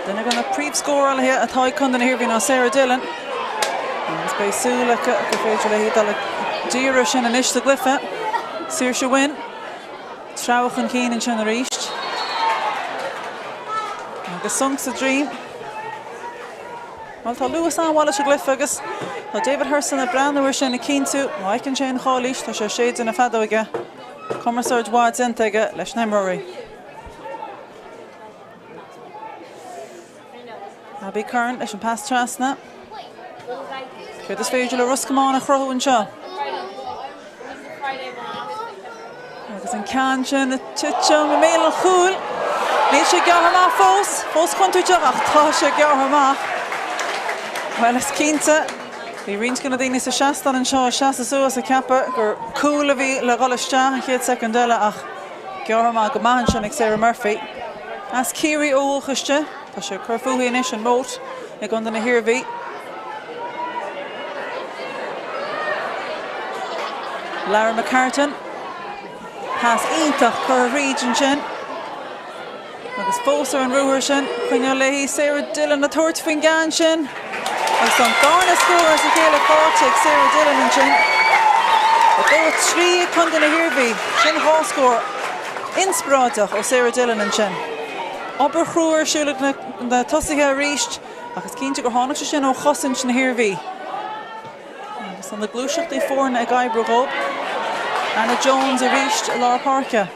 [SPEAKER 1] Duine de na príomhscórálaithe atá ag Contae na hIarmhí ná Sarah Dillon agus beidh súil acu gur féidir léi dul d'iarraidh sin anois sa gcluiche. Saoirse Wynne, treabhadh chun cinn ansin arís. Agus sonc sa droim. Bhuel, tá luas an-mhaith leis an gcluiche agus tá David Hurson ag breathnú air sin ag cinntiú má fheiceann sé an chalaois, tá sé ag séideadh na feadóige. Cumarsáid mhaith déanta aige leis na himreoirí. Abby Curran leis an pas trasna. Céard is féidir le Ros Comáin a chruthú anseo? Agus an ceann sin ag titim i mbéal an chúil. Níl sé gearrtha amach fós, fós contúirteach ach tá sé gearrtha amach. Bhuel, is cinnte, bhí roinnt de na daoine sa seastán anseo ag seasamh suas ag ceapadh gur cúl a bhí le dhul isteach an chéad soicind eile ach gearrtha amach go maith ansin ag Sarah Murphy. As Ciarraí ó dhúchas di, tá sí ag cur fúithi anois an Moate i gContae na hIarmhí. Lara McCartan. Pas iontach curtha thríd ansin. Agus fós ar an ruathar sin, coinneáil léi Sarah Dillon ag tabhairt faoin gceann sin. Agus an darna scór as a chéile faighte ag Sarah Dillon ansin. 2 3 ag Contae na hIarmhí. Sin dhá scór inspioráideach ó Sarah Dillon ansin. Obair chrua ar siúl ag na tosaithe arís. Ach is cinnte gur tháinig sé sin ó chosaint na hIarmhí. Agus tá na gluaiseachtaí foirne ag oibriú dhóibh. Anna Jones arís i lár páirce.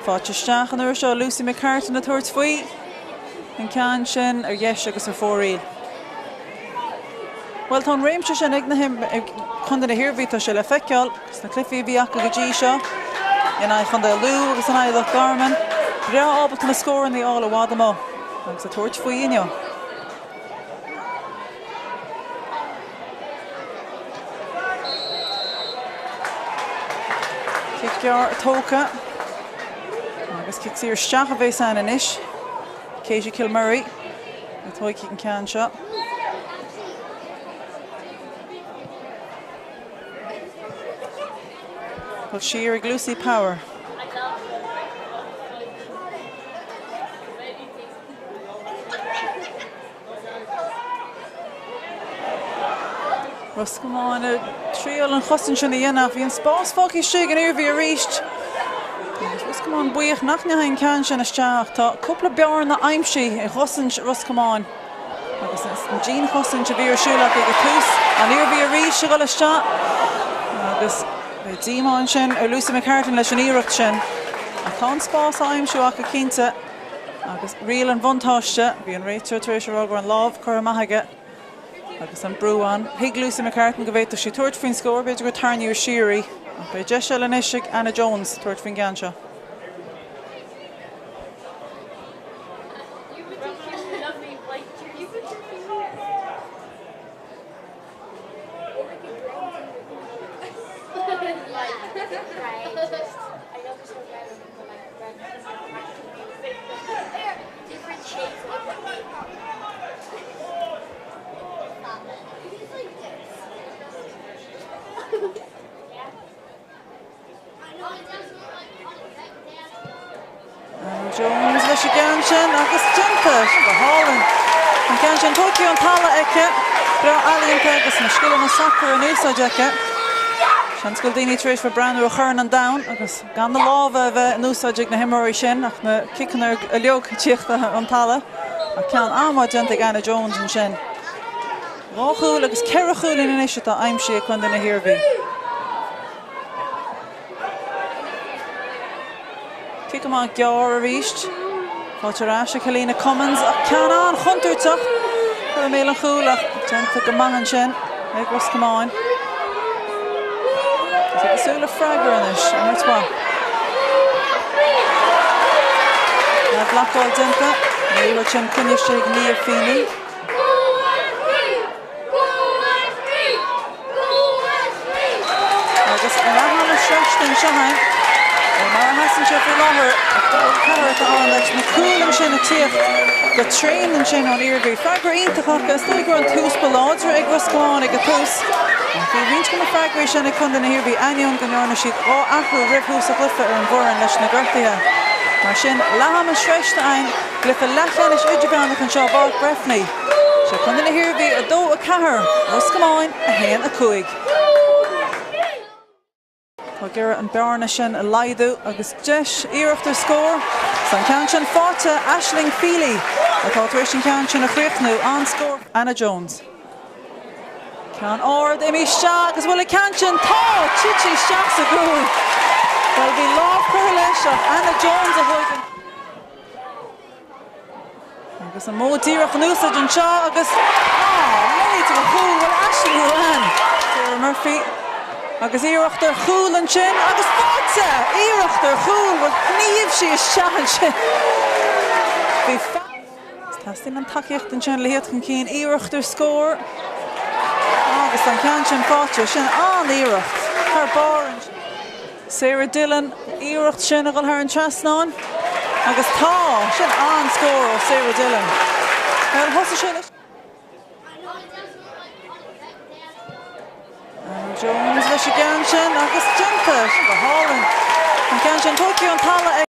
[SPEAKER 1] Faighte isteach an uair seo Lucy McCartan ag tabhairt faoi an ceann sin ar dheis agus ar fóraoil. Bhuel, tá an réimse sin ag na ag Contae na hIarmhí, tá sé le feiceáil sna cluichí a bhí acu go dtí seo, in aghaidh Chontae Lú agus in aghaidh Loch Garman. Breá ábalta na scóranna a fháil i bhfad amuigh agus ag tabhairt faoi inniu. Cic gearr tógtha agus cic saor isteach a bheas ann anois. Katie Kilmurray a thógfaidh an ceann seo. Dul siar ag Lucy Power. Ros Comáin ag triail an chosaint sin a dhéanamh. Bhí an spás fágtha istigh ag an Iarmhí arís. Agus Ros Comáin buíoch nach ndeachaigh an ceann sin isteach ach tá cúpla bearna aimsithe i gcosaint Ros Comáin. Agus an dianchosaint a bhí ar siúl acu ag an tús. An Iarmhí arís ag dul isteach. Agus beidh díomá ansin ar Lucy McCartan leis an iarracht sin. Ach tá an spás á aimsiú acu cinnte. Agus riail an bhuntáiste, bhí an réiteoir tar éis a rá go raibh an lámh curtha amach aige agus an brú ann. Thuig Lucy McCartan go bhféadfadh sí tabhairt faoin scór, b'fhéidir gur tarraingíodh siar í, ach beidh deis eile anois ag Anna Jones tabhairt faoin gceann seo. Anna Jones leis an gceann sin agus déanta go hálainn. An ceann sin tógtha ón talamh aici. Breá ealaíonta agus na scileanna sacair in úsáid aici. Seans go bhfuil daoine tar éis bheith breathnú ar Chorn an Domhain agus gan na lámha a bheith in úsáid ag na himreoirí sin ach na ciceanna uilig ag tíocht ón talamh. Ach ceann an-mhaith déanta ag Anna Jones ansin. Dhá chúl agus ceithre chúilín anois atá aimsithe ag Contae na hIarmhí. Cic amach gearr arís. Faighte ar ais ag Helena Cummins ach ceann an-chontúirteach. Curtha i mbéal an chúil ach déanta go maith ansin ag Ros Comáin. Tá siad ag súil le freagra anois. Imirt mhaith. Leathbhlocáil déanta. An liathróid sin coinnithe istigh ag Niamh Feeney. Agus leath ama sroichte anseo againn, ó mar a sheasann sé faoi láthair, 2-4 atá ann leis na cúil ansin ag tíocht go tréan ansin ón Iarmhí. Freagra iontach acu, is dóigh go raibh an tús ba láidre ag Ros Comáin ag an tús. Ach bhí roinnt de na freagraí sin ag Contae na hIarmhí ainneoin go ndearna siad dhá athrú roimh thús an chluiche ar an bhfoireann leis na gortuithe. Mar sin, leath ama sroichte againn, gcluiche leathcheannais idirmheánach anseo i bPáirc Breifne. Sé Contae na hIarmhí 2, 4, Ros Comáin 1, 5. Tá ag iarraidh an bearna sin a laghdú agus deis iarracht ar scór. Is an ceann sin faighte, Aisling Feely atá tar éis an ceann sin a chríochnú. An-scór. Anna Jones. Ceann ard imithe isteach agus bhfuil an ceann sin? Tá! Tite isteach sa gcúl. Bhuel, bhí lámh curtha leis ach Anna Jones a thóig an. Agus an modh díreach in úsáid anseo agus, á, leithéid de chúl, bhuel, Aisling Ruane, Sarah Murphy agus iarracht ar chúl ansin agus faighte! Iarracht ar chúl, bhuel, shníomh sí isteach ansin. Bhí. Teastaíonn an tacaíocht ansin le theacht chun cinn, iarracht ar scór agus an ceann sin faighte. Sin an-iarracht thar barr ansin. Sarah Dillon, iarracht sin a dhul thar an trasnán agus tá! Sin an-scór ó Sarah Dillon. Bhuel, thosaigh sé leis. Anna Jones leis an gceann sin agus déanta! Sin go hálainn. An ceann sin tógtha ón talamh ag.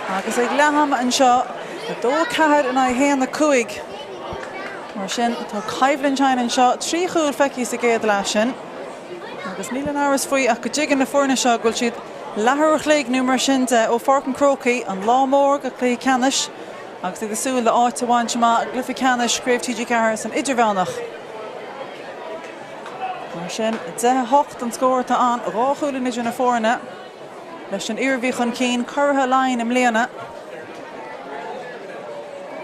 [SPEAKER 1] Agus ag leath ama anseo, 2, 4 in aghaidh 1, 5. Mar sin, tá coimhlint ann anseo, 3 chúl feicthe sa gcéad leath sin. Agus níl aon amhras faoi ach go dtuigeann na foirne seo go bhfuil siad leathuair a chloig nó mar sin de ó Pháirc an Chrócaigh, an lá mór do chluiche ceannais, agus iad ag súil le áit a bhaint amach i gcluiche ceannais Chraobh TG4 san Idirmheánach. Mar sin, 10, 8 an scór atá ann, dhá chúilín idir na foirne, leis an Iarmhí chun cinn, curaithe Laighean i mbliana.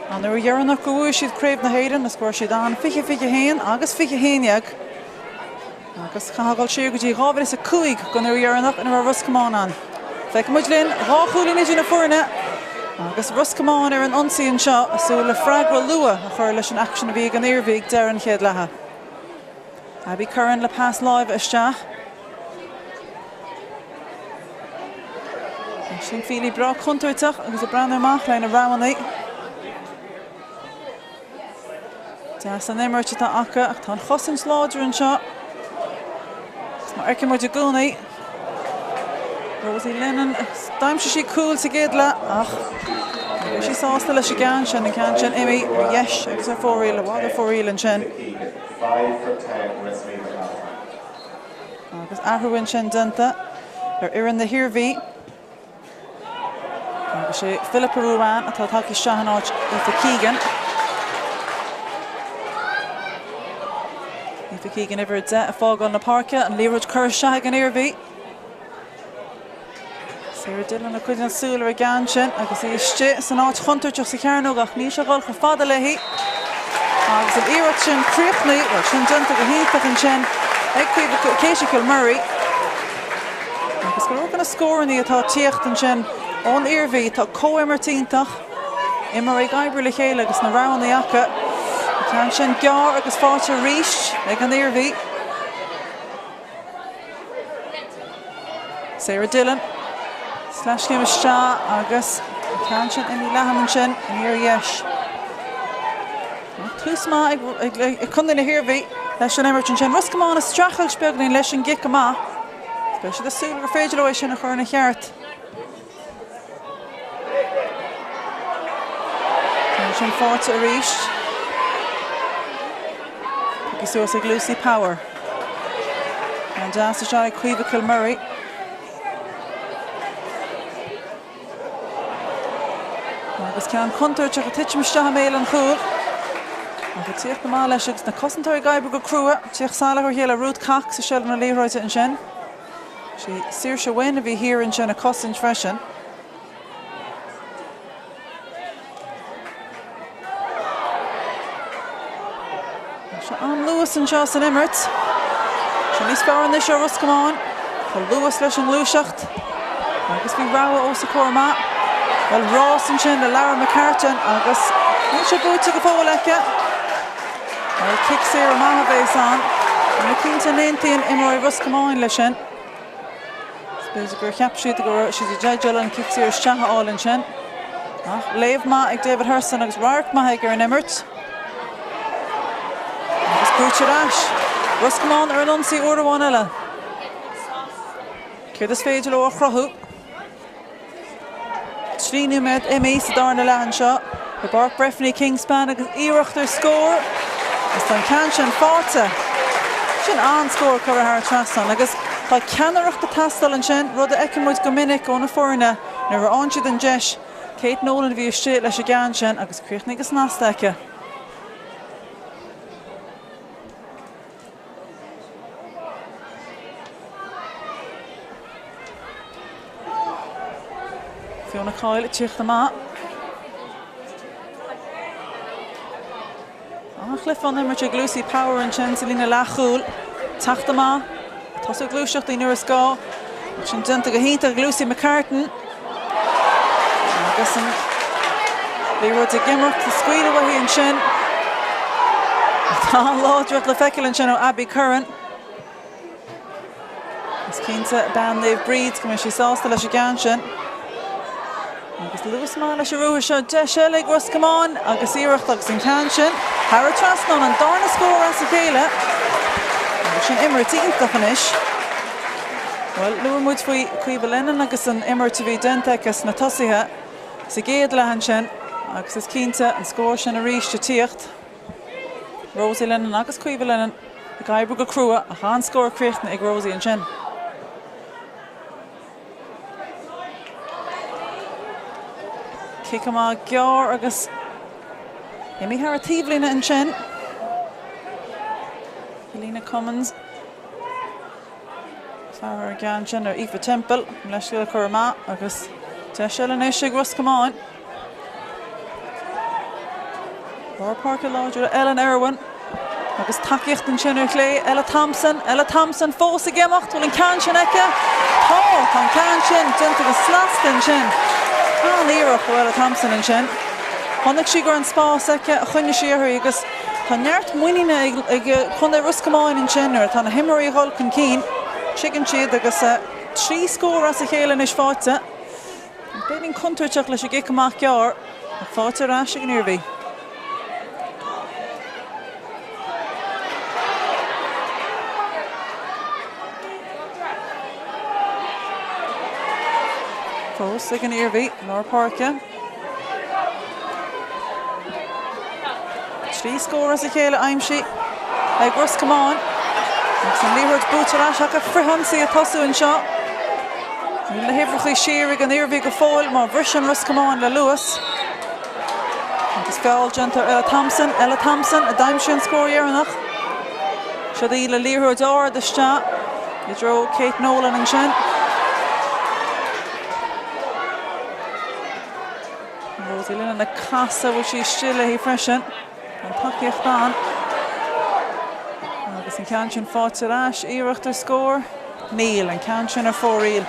[SPEAKER 1] An uair dheireanach go bhuaigh siad Craobh na hÉireann, is go raibh siad ann 20, 21 agus 20, 11. Agus caithfidh dul siar go dtí 2005 don uair dheireanach ina raibh Ros Comáin ann. Feicfidh muid linn, dhá chúilín idir na foirne agus Ros Comáin ar an ionsaí anseo, ag súil le freagra luath a chur leis an aicsean a bhí ag an Iarmhí ag deireadh an chéad leatha. Abby Curran le pas láimhe isteach. Sin Feely breá contúirteach agus ag breathnú amach lena roghanna. Deas an imirt atá acu ach tá an chosaint láidir anseo. Is mar a fheiceann muid i gcónaí, Rosie Lennon, d'aimsigh sí cúl sa gcéad leath ach ní raibh sí sásta leis an gceann sin, an ceann sin imithe ar dheis agus ar fóraoil, i bhfad ar fóraoil ansin. Agus athrú ansin déanta ar fhoireann na hIarmhí. Agus sé Philippa Ruane atá tagtha isteach in áit Aoife Keegan. Aoife Keegan uimhir 10 ag fágáil na páirce, an liathróid curtha isteach ag an Iarmhí. Sarah Dillon ag coinneáil súil ar an gceann sin agus í istigh san áit chontúirteach sa chearnóg ach níl sé ag dul chomh fada léi. Agus an iarracht sin críochnaithe, bhuel sin déanta go hiontach ansin ag Katie Kilmurray. Agus go leor de na scóranna atá ag tíocht ansin ón Iarmhí, tá comhimirt iontach, imreoirí ag oibriú le chéile agus na roghanna acu. An ceann sin gearr agus faighte arís ag an Iarmhí. Sarah Dillon, sleaschéim isteach agus an ceann sin imithe leathan ansin aniar ar dheis. Tús maith ag Contae na hIarmhí leis an imirt ansin. Ros Comáin ag streachailt beagáinín leis an gcic amach. Beidh siad ag súil gur féidir leo é sin a chur ina cheart. Ceann sin faighte arís. Pioctha suas ag Lucy Power. Ceann deas isteach ag Caoimhe Kilmurray. Agus ceann contúirteach ag titim isteach i mbéal an chúil. Ach ag tíocht amach leis agus na cosantóirí ag oibriú go crua. Tíocht salach ar a chéile Ruth Cox i seilbh na liathróide ansin. Sí Saoirse Wynne a bhí thiar ansin ag cosaint freisin. Tá sé an-luas anseo san imirt. Seo níos fearr anois ó Ros Comáin. Tá luas leis an ngluaiseacht. Agus bhí rogha os a comhair amach. Bhuel, rás ansin le Lara McCartan agus níl sé buaite go fóill aici. Bhuel, cic saor amach a bhéas ann. Níl mé cinnte an aontaíonn imreoirí Ros Comáin leis sin. B'fhéidir gur cheap siad go raibh siad i dteideal an cic saor isteach a fháil ansin. Ach léamh maith ag David Hurson agus radharc maith aige ar an imirt. Agus buaite ar ais. Ros Comáin ar an ionsaí uair amháin eile. Céard is féidir leo a chruthú? 3 nóiméad imithe sa darna leath anseo i bPáirc Breffni Kingspan agus iarracht ar scór agus tá an ceann sin faighte. Sin an-scór curtha thar an trasnán agus tá ceannaireacht ag teastáil ansin, rud a fheiceann muid go minic ó na foirne nuair a fhaigheann siad an deis. Kate Nolan a bhí istigh leis an gceann sin agus críochnaithe go snasta aici. Fiona Coyle ag tíocht amach. An-chluiche á imirt ag Lucy Power ansin sa líne leathchúil. Teacht amach. Tosú ag gluaiseacht nuair is gá. Sin déanta go hiontach ag Lucy McCartan. Agus an liathróid ag imeacht, ag scaoileadh uaithi ansin. Tá an láidreacht le feiceáil ansin ó Abby Curran. Is cinnte bean Naomh Bríd go mbeidh sí sásta leis an gceann sin. Agus luas maith leis an ruathar seo, deis eile ag Ros Comáin agus iarracht agus an ceann sin thar an trasnán, an darna scór as a chéile. Agus sin imirt iontach anois. Bhuel, luaigh muid faoi Caoimhe Lennon agus an imirt a bhí déanta aici sna tosaithe sa gcéad leath ansin agus is cinnte an scór sin arís ag tíocht. Rosie Lennon agus Caoimhe Lennon ag oibriú go crua ach an-scór críochnaithe ag Rosie ansin. Cic amach gearr agus imithe thar an taobhlíne ansin. Helena Cummins. Fear ar an gceann sin ar Aoife Temple, leithscéal a chur amach agus deis eile anois ag Ros Comáin. Lár páirce láidir Ellen Irwin agus tacaíocht ansin ar chlé, Ella Thompson, Ella Thompson fós ag imeacht, bhfuil an ceann sin aici? Tá! Tá an ceann sin déanta go snasta ansin. An-iarracht ó Ella Thompson ansin. Chonaic sí go raibh an spás aici, choinnigh sí uirthi agus tá neart muiníne ag Contae Ros Comáin ansin nuair atá na himreoirí ag dul chun cinn. Tuigeann siad agus 3 scór as a chéile anois faighte. Beagáinín contúirteach leis an gcic amach gearr, ach faighte ar ais ag an Iarmhí. Fós ag an Iarmhí, lár páirce. 3 scór as a chéile aimsithe ag Ros Comáin agus an liathróid buaite ar ais acu. Frithionsaí ag tosú anseo. Níl na huimhreacha siar ag an Iarmhí go fóill má bhriseann Ros Comáin le luas. Agus feall déanta ar Ella Thompson. Ella Thompson a d'aimsigh an scór dheireanach. Siod í le liathróid ard isteach i dtreo Kate Nolan ansin. Rosie Lennon ag casadh, bhfuil sí istigh léi freisin. An tacaíocht ann. Agus an ceann sin faighte ar ais, iarracht ar scór? Níl, an ceann sin ar fóraoil.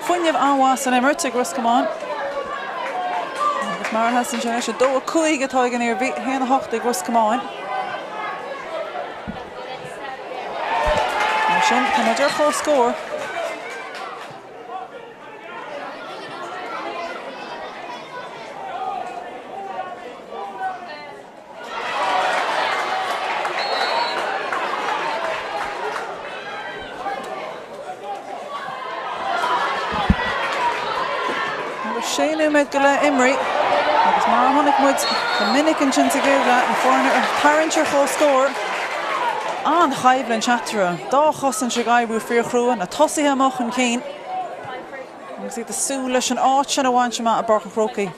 [SPEAKER 1] Fuinneamh an-mhaith san imirt ag Ros Comáin. Agus mar a sheasann sé anois, 2-5 atá ag an Iarmhí, 1-8 ag Ros Comáin. Mar sin, tá muid ar comhscór. Agus sé nóiméad go leith imrithe agus mar a chonaic muid go minic ansin sa gcéad leath, na foirne ag tarraingt ar comhscór. An-choimhlint eatarthu, dá chosaint ag oibriú fíorchrua, na tosaithe amuigh chun cinn agus iad ag súil leis an áit sin a bhaint amach i bPáirc an Chrócaigh.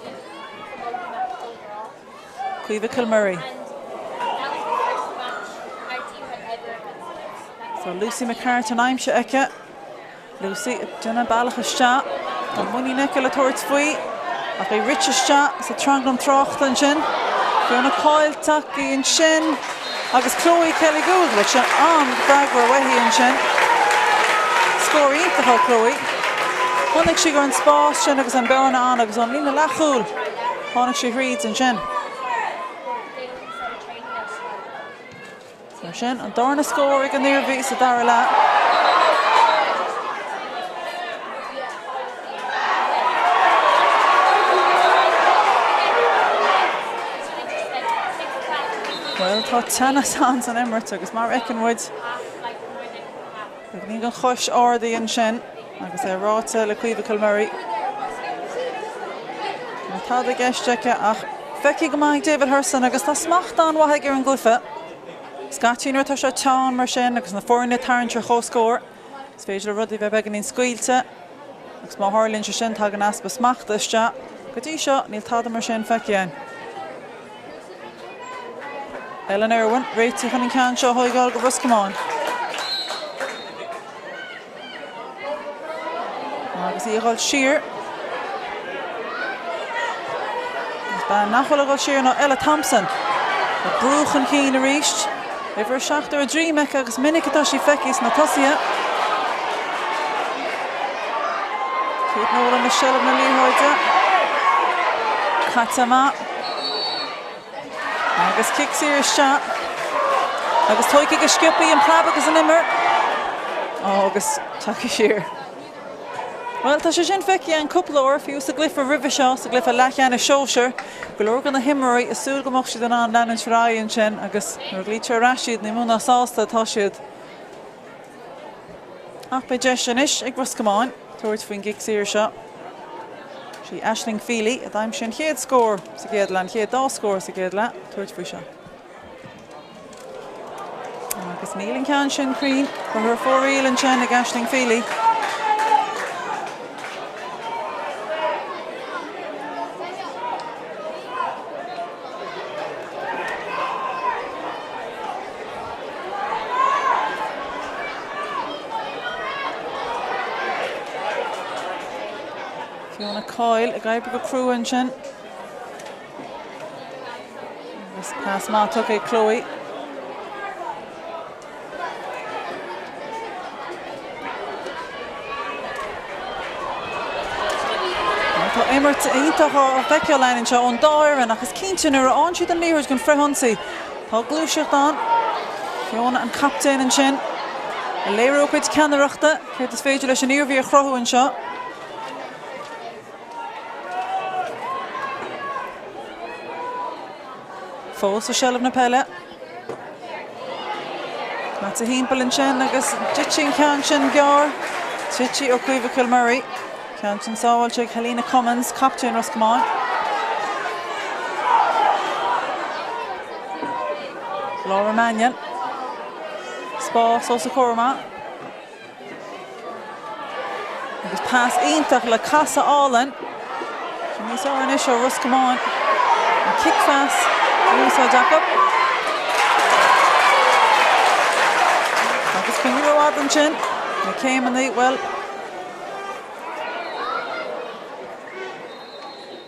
[SPEAKER 1] Caoimhe Kilmurray. Tá Lucy McCartan aimsithe aici. Lucy ag déanamh bealach isteach. Tá muinín aici le tabhairt faoi ach í rite isteach sa tranglam tráchta ansin. Fiona Coyle tagtha ansin agus Chloe Kelly Gould. Bhuel sin an-fhreagra uaithi ansin. Scór iontach ó Chloe. Chonaic sí go raibh an spás sin agus an bearna ann agus ón líne leathchúil tháinig sí thríd ansin. Mar sin, an darna scór ag an Iarmhí sa dara leath. Bhuel, tá teannas ann san imirt agus mar a fheiceann muid, beagáinín den chois ardaithe ansin agus é ráite le Caoimhe Kilmurray. Níl tada i gceist aici ach feicthe go maith ag David Hurson agus tá smacht an-mhaith aige ar an gcluiche. Scaití nuair atá sé teann mar sin agus na foirne ag tarraingt ar chomhscór, is féidir le rudaí bheith beagáinín scaoilte agus má tharlaíonn sé sin tagann easpa smachta isteach. Go dtí seo níl tada mar sin feicthe againn. Ellen Irwin réitithe chun an ceann seo a thóigeáil go Ros Comáin. Agus í ag dul siar. Is bean nach bhfuil ag dul siar ná Ella Thompson. Ag brú chun cinn arís. Uimhir 7 ar a droim aici agus minic atá sí feicthe sna tosaithe. Kate Nolan i seilbh na liathróide. Caite amach. Agus cic saor isteach. Agus tógtha go sciobtha an preab agus an imir. Ó, agus tagtha siar. Bhuel, tá sé sin feicthe againn cúpla uair, fiú sa gcluiche roimhe seo, sa gcluiche leathcheannais sóisir, go leor de na himreoirí ag súil go mbeadh siad in ann leanúint ar aghaidh ansin agus nuair a ghlaoitear ar ais iad, ní mó ná sásta atá siad. Ach beidh deis anois ag Ros Comáin tabhairt faoin gcic saor seo. Sí Aisling Feely a d'aimsigh an chéad scór sa gcéad leath, an chéad dá scór sa gcéad leath, tabhairt faoi seo. Agus níl an ceann sin cruinn. Curtha ar fóraoil ansin ag Aisling Feely. Fiona Coyle ag oibriú go crua ansin. Agus pas maith tugtha ag Chloe. Tá imirt iontach á feiceáil againn anseo ón dá fhoireann ach is cinnte nuair a fhaigheann siad an liathróid don frithionsaí, tá gluaiseacht ann. Fiona an captaen ansin ag léiriú a cuid ceannaireachta, céard is féidir leis an Iarmhí a chruthú anseo. Fós i seilbh na peile. Caite thimpeall ansin agus titfidh an ceann sin gearr. Titfidh ó Caoimhe Kilmurray. Ceann sin sábháilte ag Helena Cummins, captaen Ros Comáin. Laura Mannion. Spás os a comhair amach. Agus pas iontach le casadh álainn. Sin níos fearr anois ó Ros Comáin. An cic phas a úsáid acu. Agus coinniú rófhada ansin. Na céimeanna, bhuel,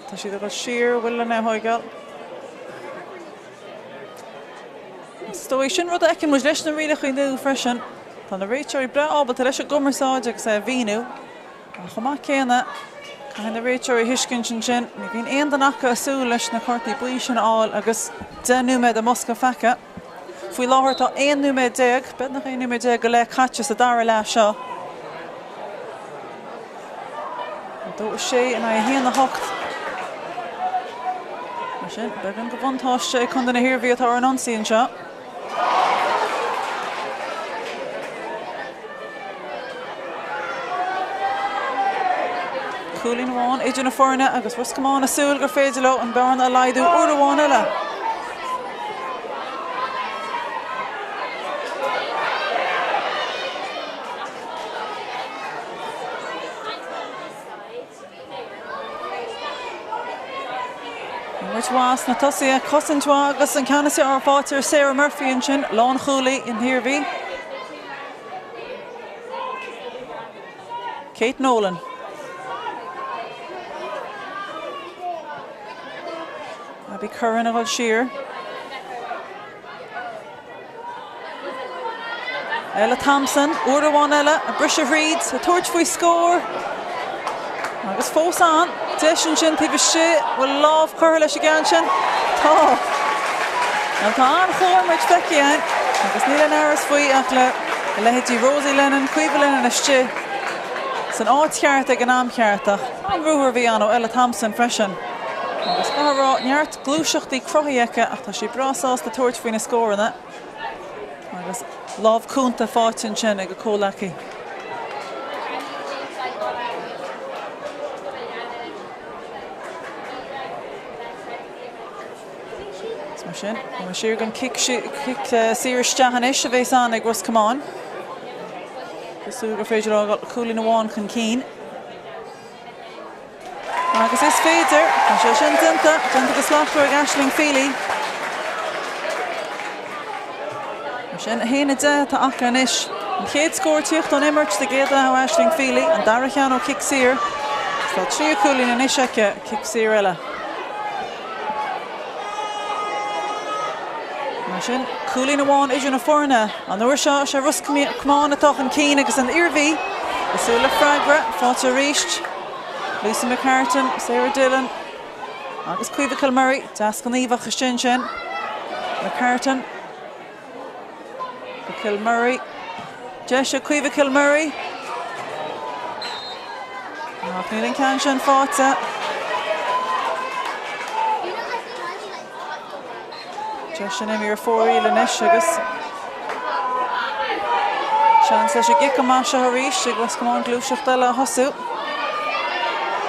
[SPEAKER 1] tá siad ag dul siar, bhfuil lena thóigeáil. Is dóigh, sin rud a fheiceann muid leis na rialacha nua freisin. Tá na réiteoirí breá ábalta leis an gcumarsáid agus é a mhíniú. Ach chomh maith céanna, caithfidh na réiteoirí a thuiscint ansin, ní bhíonn aon duine acu ag súil leis na cártaí buí sin a fháil agus 10 nóiméad i mbosca feaca. Faoi láthair tá 11 nóiméad, beagnach 11 nóiméad go leith caite sa dara leath seo. 2, 6 in aghaidh 1, 8. Mar sin, beagán de bhuntáiste ag Contae na hIarmhí atá ar an ionsaí anseo. Cúilín amháin idir na foirne agus Ros Comáin ag súil gur féidir leo an bearna a laghdú uair amháin eile. Imirt mhaith sna tosaithe, cosaint mhaith agus an ceann is fearr faighte ar Sarah Murphy ansin, lánchúlaí na hIarmhí. Kate Nolan. Abby Curran a dhul siar. Ella Thompson, uair amháin eile, ag briseadh thríd, ag tabhairt faoi scór. Agus fós ann, deis ansin taobh istigh, bhfuil lámh curtha leis an gceann sin? Tá. Bhuel, tá an-chomhimirt feicthe againn agus níl aon amhras faoi ach le leithéidí Rosie Lennon, Caoimhe Lennon istigh san áit cheart ag an am cheart ach an-ruathar a bhí ann ó Ella Thompson freisin. Agus caithfidh a rá, neart gluaiseachtaí cruthaithe aici ach tá sí breá sásta tabhairt faoi na scóranna. Agus lámh cúnta faighte ansin ag a comhleacaí. Is mar sin, tá siar don cic saor isteach anois a bhéas ann ag Ros Comáin. Cosúil gur féidir leo dul cúilín amháin chun cinn. Agus is féidir, tá sé sin déanta, déanta go slachtmhar ag Aisling Feely. Mar sin, 1-10 atá acu anois. An chéad scór tíocht ón imirt sa gcéad leath ó Aisling Feely, an dara ceann ó chic saor. Agus tá tríú cúilín anois aici, cic saor eile. Mar sin, cúilín amháin idir na foirne. An uair seo, is é Ros Comáin atá chun cinn agus an Iarmhí ag súil le freagra faighte arís. Lucy McCartan, Sarah Dillon agus Caoimhe Kilmurray, deasghníomhach istigh ansin. McCartan go Kilmurray. Deis ag Caoimhe Kilmurray. Ach níl an ceann sin faighte. Deis sin imithe ar fóraoil anois agus. Seans leis an gcic amach seo arís ag Ros Comáin gluaiseacht eile a thosú.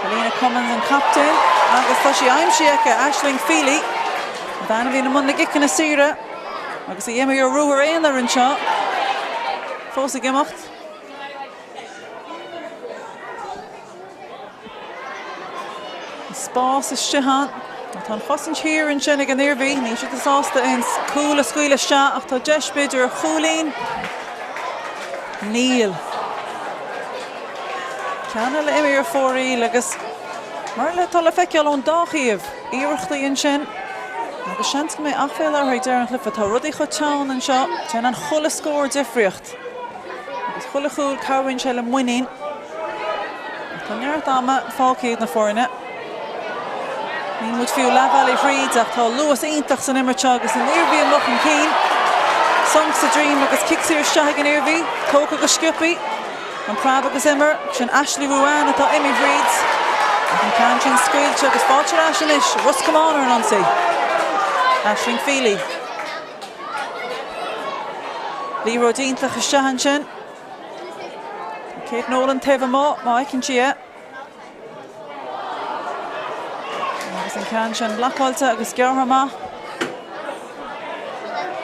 [SPEAKER 1] Helena Cummins an captaen agus tá sí aimsithe aici, Aisling Feely, an bhean a bhíonn i mbun na gciceanna saoire agus a d'imir ar ruathar aonair anseo, fós ag imeacht. Spás istigh ann. Tá an chosaint thiar ansin ag an Iarmhí. Níl siad sásta aon chúl a scaoileadh isteach ach tá deis b'fhéidir ar chúilín. Níl. Ceann eile imithe ar fóraoil agus mar atá le feiceáil ón dá thaobh, iarrachtaí ansin agus seans go mbeidh aiféala orthu ag deireadh an chluiche. Tá rudaí chomh teann anseo. Déanann chuile scór difríocht. Agus chuile chúl cabhraíonn sé le muinín. Tá neart ama fágtha ag na foirne. Níl muid fiú leathbhealaigh thríd ach tá luas iontach san imirt seo agus an Iarmhí amuigh chun cinn. Sonc sa droim agus cic saor isteach ag an Iarmhí. Tógtha go sciobtha. An preab agus imir. Sin Ashley Ruane atá imithe thríd. Ach an ceann sin scaoilte agus fáilte ar ais anois. Ros Comáin ar an ionsaí. Aisling Feely. Liathróid iontach isteach ansin. Kate Nolan taobh amuigh má fheiceann sí é. Agus an ceann sin blocáilte agus gearrtha amach.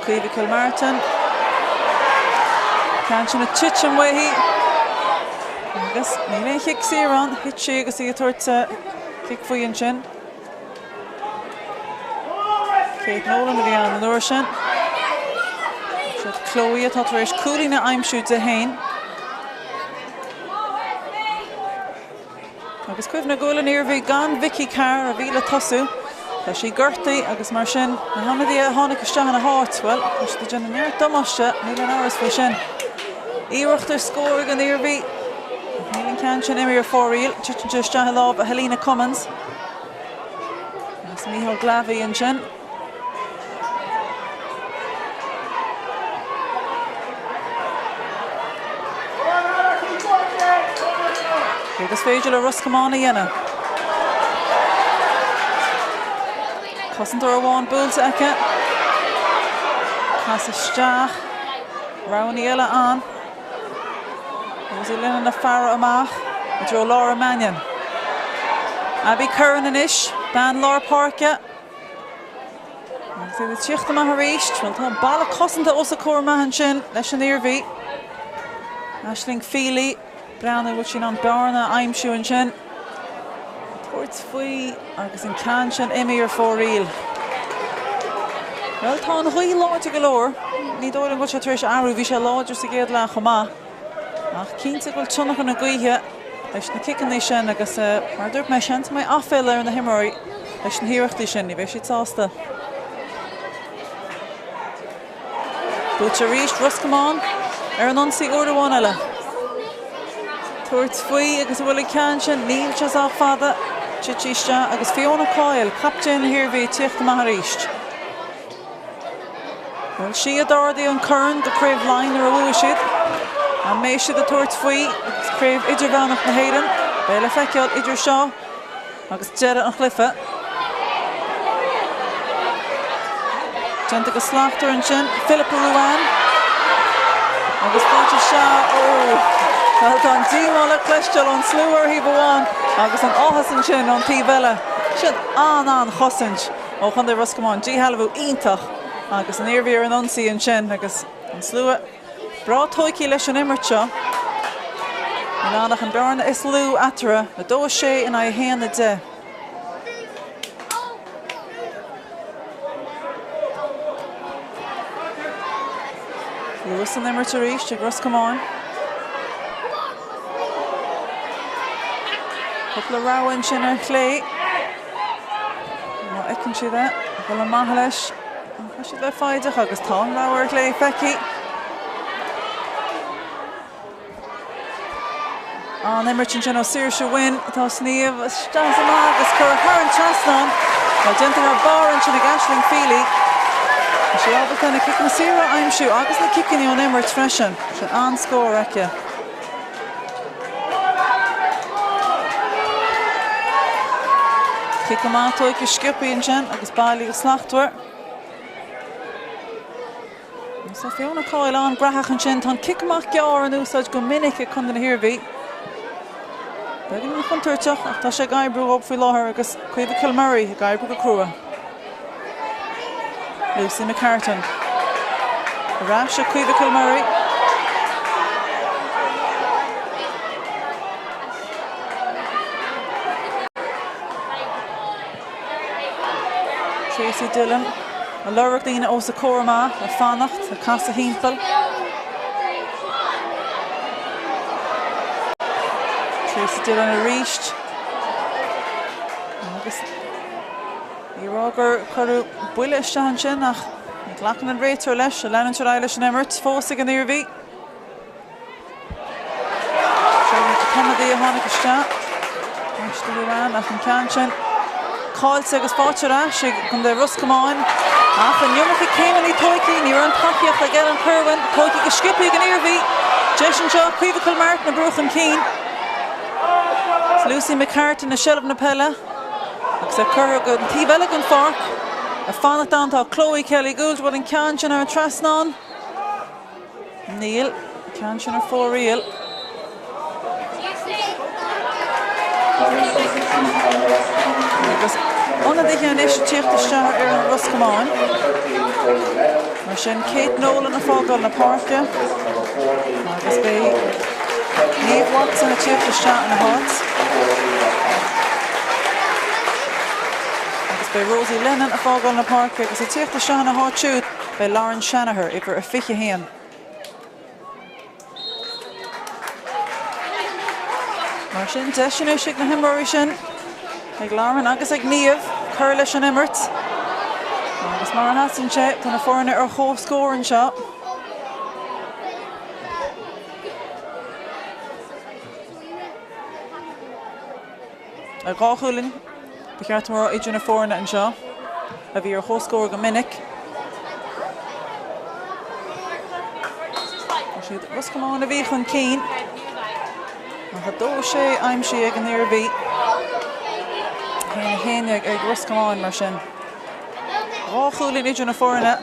[SPEAKER 1] Caoimhe Kilmartin. Ceann sin ag titim uaithi. Agus níl aon chic saor ann. Thit sí agus í ag tabhairt cic faoi ansin. Kate Nolan a bhí ann an uair sin. Siad Chloe atá tar éis cúilín a aimsiú di féin. Agus cuimhnigh go bhfuil an Iarmhí gan Vicky Carr a bhí le tosú. Tá sí gortaithe agus mar sin na hionadaithe a tháinig isteach ina háit, bhuel, tá siad ag déanamh neart damáiste, níl aon amhras faoi sin. Iarracht ar scór ag an Iarmhí. Níl an ceann sin imithe ar fóraoil. Titeann sé isteach i lámha Helena Cummins. Agus Mícheál Glavey ansin. Céard is féidir le Ros Comáin a dhéanamh? Cosantóir amháin buailte aici. Pas isteach. Roghanna eile ann. Rosie Linnane ag faire amach i dtreo Laura Mannion. Abby Curran anois, bean lár páirce. Agus iad ag tíocht amach arís. Bhuel, tá balla cosanta os a comhair amach ansin leis an Iarmhí. Aisling Feely, breathnú bhfuil sí in ann bearna a aimsiú ansin. Tabhairt faoi agus an ceann sin imithe ar fóraoil. Bhuel, tá an ghaoth láidir go leor. Ní dóigh liom go bhfuil sé tar éis athrú. Bhí sé láidir sa gcéad leath chomh maith. Ach cinnte go bhfuil tionchar na gaoithe leis na ciceanna sin agus, mar a dúirt mé, seans go mbeidh aiféala ar na himreoirí leis na hiarrachtaí sin. Ní bheidh siad sásta. Buaite arís, Ros Comáin ar an ionsaí uair amháin eile. Tabhairt faoi agus an bhfuil an ceann sin, níl sé sách fada, titfidh isteach agus Fiona Coyle, captaen na hIarmhí ag tíocht amach arís. Bhuel, sí a d'ardaigh an corn do Craobh Laighean nuair a bhuaigh siad. An mbeidh siad ag tabhairt faoi Craobh Idirmheánach na hÉireann? Beidh le feiceáil idir seo Agus deireadh an chluiche. Déanta go slachtmhar ansin. Philippa Ruane. Agus faighte isteach. Ó! Bhuel, tá an díomá le cloisteáil ón slua ar thaobh amháin agus an áthas ansin ón taobh eile. Sin an-an-chosaint ó Chontae Ros Comáin. Díshealbhú iontach agus an Iarmhí ar an ionsaí ansin agus an slua. Breá tóigthe leis an imirt seo. Níl ann ach an bearna is lú eatarthu, 2, 6 in aghaidh 1, 10. Luas san imirt arís ag Ros Comáin. Cúpla rogha ansin ar chlé. Má fheiceann siad é, dul amach leis. Tá siad le foighdeach agus tá an rogha ar chlé feicthe. An imirt ansin ó Saoirse Wynne atá sníomh isteach is amach agus curtha thar an trasnán. Tá déanta thar barr ansin ag Aisling Feely. Tá sí ábalta na ciceanna saora a aimsiú agus na ciceanna ón imirt freisin. Sin an-scór aici. Cic amach tógtha sciobtha ansin agus bailithe go slachtmhar. Tá Fiona Coyle an-ghnóthach ansin. Tá an cic amach gearr in úsáid go minic ag Contae na hIarmhí. Beagáinín contúirteach ach tá sé ag oibriú dóibh faoi láthair agus Caoimhe Kilmurray ag oibriú go crua. Lucy McCartan. Ar ais ag Caoimhe Kilmurray. Tracy Dillon ag lorg daoine os a comhair amach, ag fanacht, ag casadh thimpeall. Tracy Dillon arís. Agus ní rá gur cuireadh buille isteach ansin ach ní ghlacann an réiteoir leis, ag leanúint ar aghaidh leis an imirt fós ag an Iarmhí. Sin ionadaí a tháinig isteach. Ashley Ruane ach an ceann sin caillte agus faighte ar ais ag Contae Ros Comáin. Ach an iomarca céimeanna tógtha, ní raibh an tacaíocht ag Ellen Kirwan. Tógtha go sciobtha ag an Iarmhí. Deis anseo, Caoimhe Kilmartin ag brú chun cinn. Is Lucy McCartan i seilbh na peile agus é curtha go an taobh eile den pháirc. Ag fanacht ann tá Chloe Kelly Gould, bhfuil an ceann sin ar an trasnán? Níl an ceann sin ar fóraoil. Agus ionadaithe anois ag tíocht isteach ar fhoireann Ros Comáin. Mar sin, Kate Nolan ag fágáil na páirce agus beidh Niamh Watson ag tíocht isteach ina háit. Agus beidh Rosie Lennon ag fágáil na páirce agus ag tíocht isteach ina háit siúd. Beidh Lauren Shanagher, uimhir a 21. Mar sin, deis anois ag na himreoirí sin, ag Lauren agus ag Niamh, cur leis an imirt. Agus mar a sheasann sé, tá na foirne ar comhscór anseo. Ar 2 chúilín, ba cheart dom a rá, idir na foirne anseo, a bhí ar comhscór go minic. Is iad Ros Comáin a bhí chun cinn. Ach 2-6 aimsithe ag an Iarmhí. 1-11 ag Ros Comáin mar sin. 2 chúilín idir na foirne.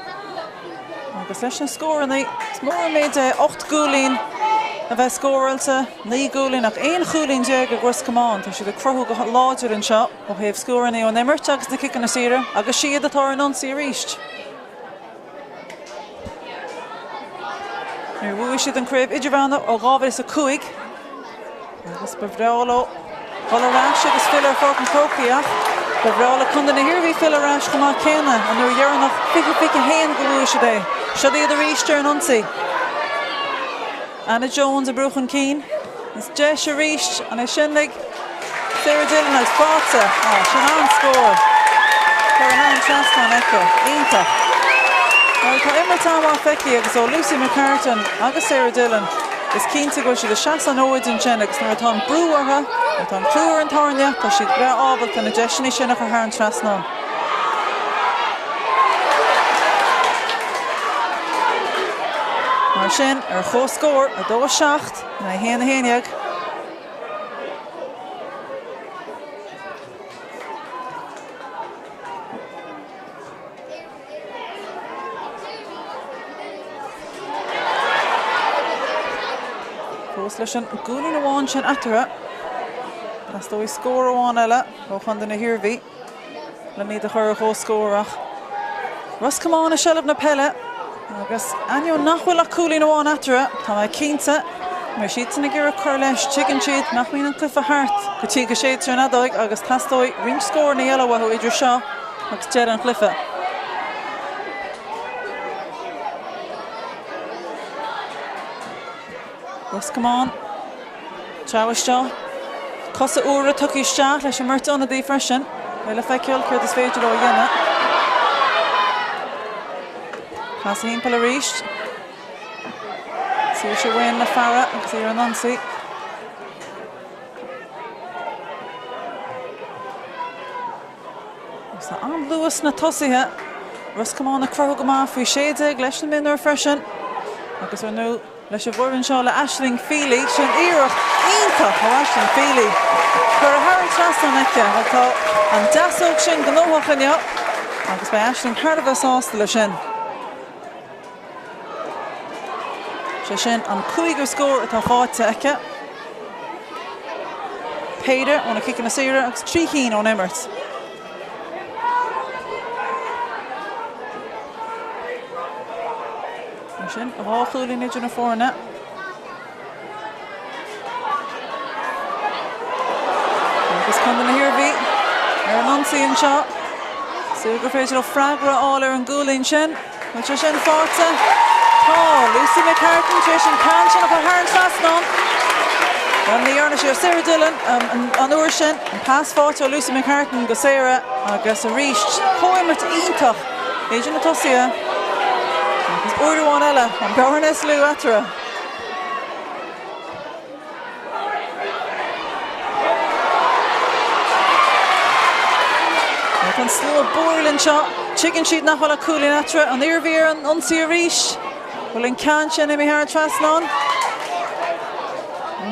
[SPEAKER 1] Agus leis na scóranna, is mór an méid é 8 gcúilín a bheith scóráilte, 9 gcúilín ach 11 chúilín ag Ros Comáin. Tá siad ag cruthú go láidir anseo ó thaobh scóranna ón imirt agus na ciceanna saora agus siad atá ar an ionsaí arís. Nuair a bhuaigh siad an Craobh Idirmheánach ó 2005, Agus ba bhreá leo dul ar ais agus filleadh ar Pháirc an Chrócaigh ach ba bhreá le Contae na hIarmhí filleadh ar ais chomh maith céanna, an uair dheireanach 2021 go bhuaigh siad é. Siod iad arís ar an ionsaí. Anna Jones ag brú chun cinn. Is deis arís, an é sin ag Sarah Dillon agus faighte. Á, sin an-scór. Curtha thar an trasnán aici. Iontach. Bhuel, tá imirt an-mhaith feicthe agus ó Lucy McCartan agus Sarah Dillon. Is cinnte go bhfuil siad ag seasamh an fhóid ansin agus nuair atá an brú orthu, nuair atá an crú ar an tairne, tá siad breá ábalta na deiseanna sin a chur thar an trasnán. Mar sin, ar chomhscór, 2, 7 in aghaidh 1, 11, Fós leis an gcúilín amháin sin eatarthu. Teastóidh scór amháin eile ó Chontae na hIarmhí le iad a chur ar chomhscór ach Ros Comáin i seilbh na peile agus ainneoin nach bhfuil ach cúilín amháin eatarthu, tá mé cinnte go mbeidh siadsan ag iarraidh cur leis. Tuigeann siad nach mbíonn an cluiche thart go dtí go séidtear an fheadóig agus teastóidh roinnt scóranna eile uathu idir seo agus deireadh an chluiche. Ros Comáin, treabhadh isteach. Cosa úra tugtha isteach leis an mbeirt ionadaí freisin. Beidh le feiceáil céard is féidir leo a dhéanamh. Casadh thimpeall arís. Saoirse Wynne le faire agus í ar an ionsaí. Agus tá an-luas sna tosaithe. Ros Comáin ag cruthú go maith faoi 16 leis na mionúir freisin. Agus ar ndóigh leis an bhfoireann seo le Aisling Feely. Sin iarracht iontach ó Aisling Feely. Curtha thar an trasnán aici. Bhuel tá an deasóg sin gnóthach inniu agus beidh Aisling thar a bheith sásta leis sin. Sé sin an cúigiú scór atá faighte aici. Péire ó na ciceanna saora agus 3 chinn ón imirt. Mar sin, 2 chúilín idir na foirne. Agus Contae na hIarmhí ar an ionsaí anseo. Súil gur féidir leo freagra a fháil ar an gcúilín sin. Bhfuil sé sin faighte? Tá! Lucy McCartan tar éis an ceann sin a chur thar an trasnán. Bhuel, ní dhearna sí ó Sarah Dillon an uair sin. An pas faighte ó Lucy McCartan go Sarah agus arís comhimirt iontach idir na tosaithe agus uair amháin eile an bearna is lú eatarthu. Tá an slua báúil anseo. Tuigeann siad nach bhfuil ach cúilín eatarthu. An Iarmhí ar an ionsaí arís. Bhfuil an ceann sin imithe thar an trasnán?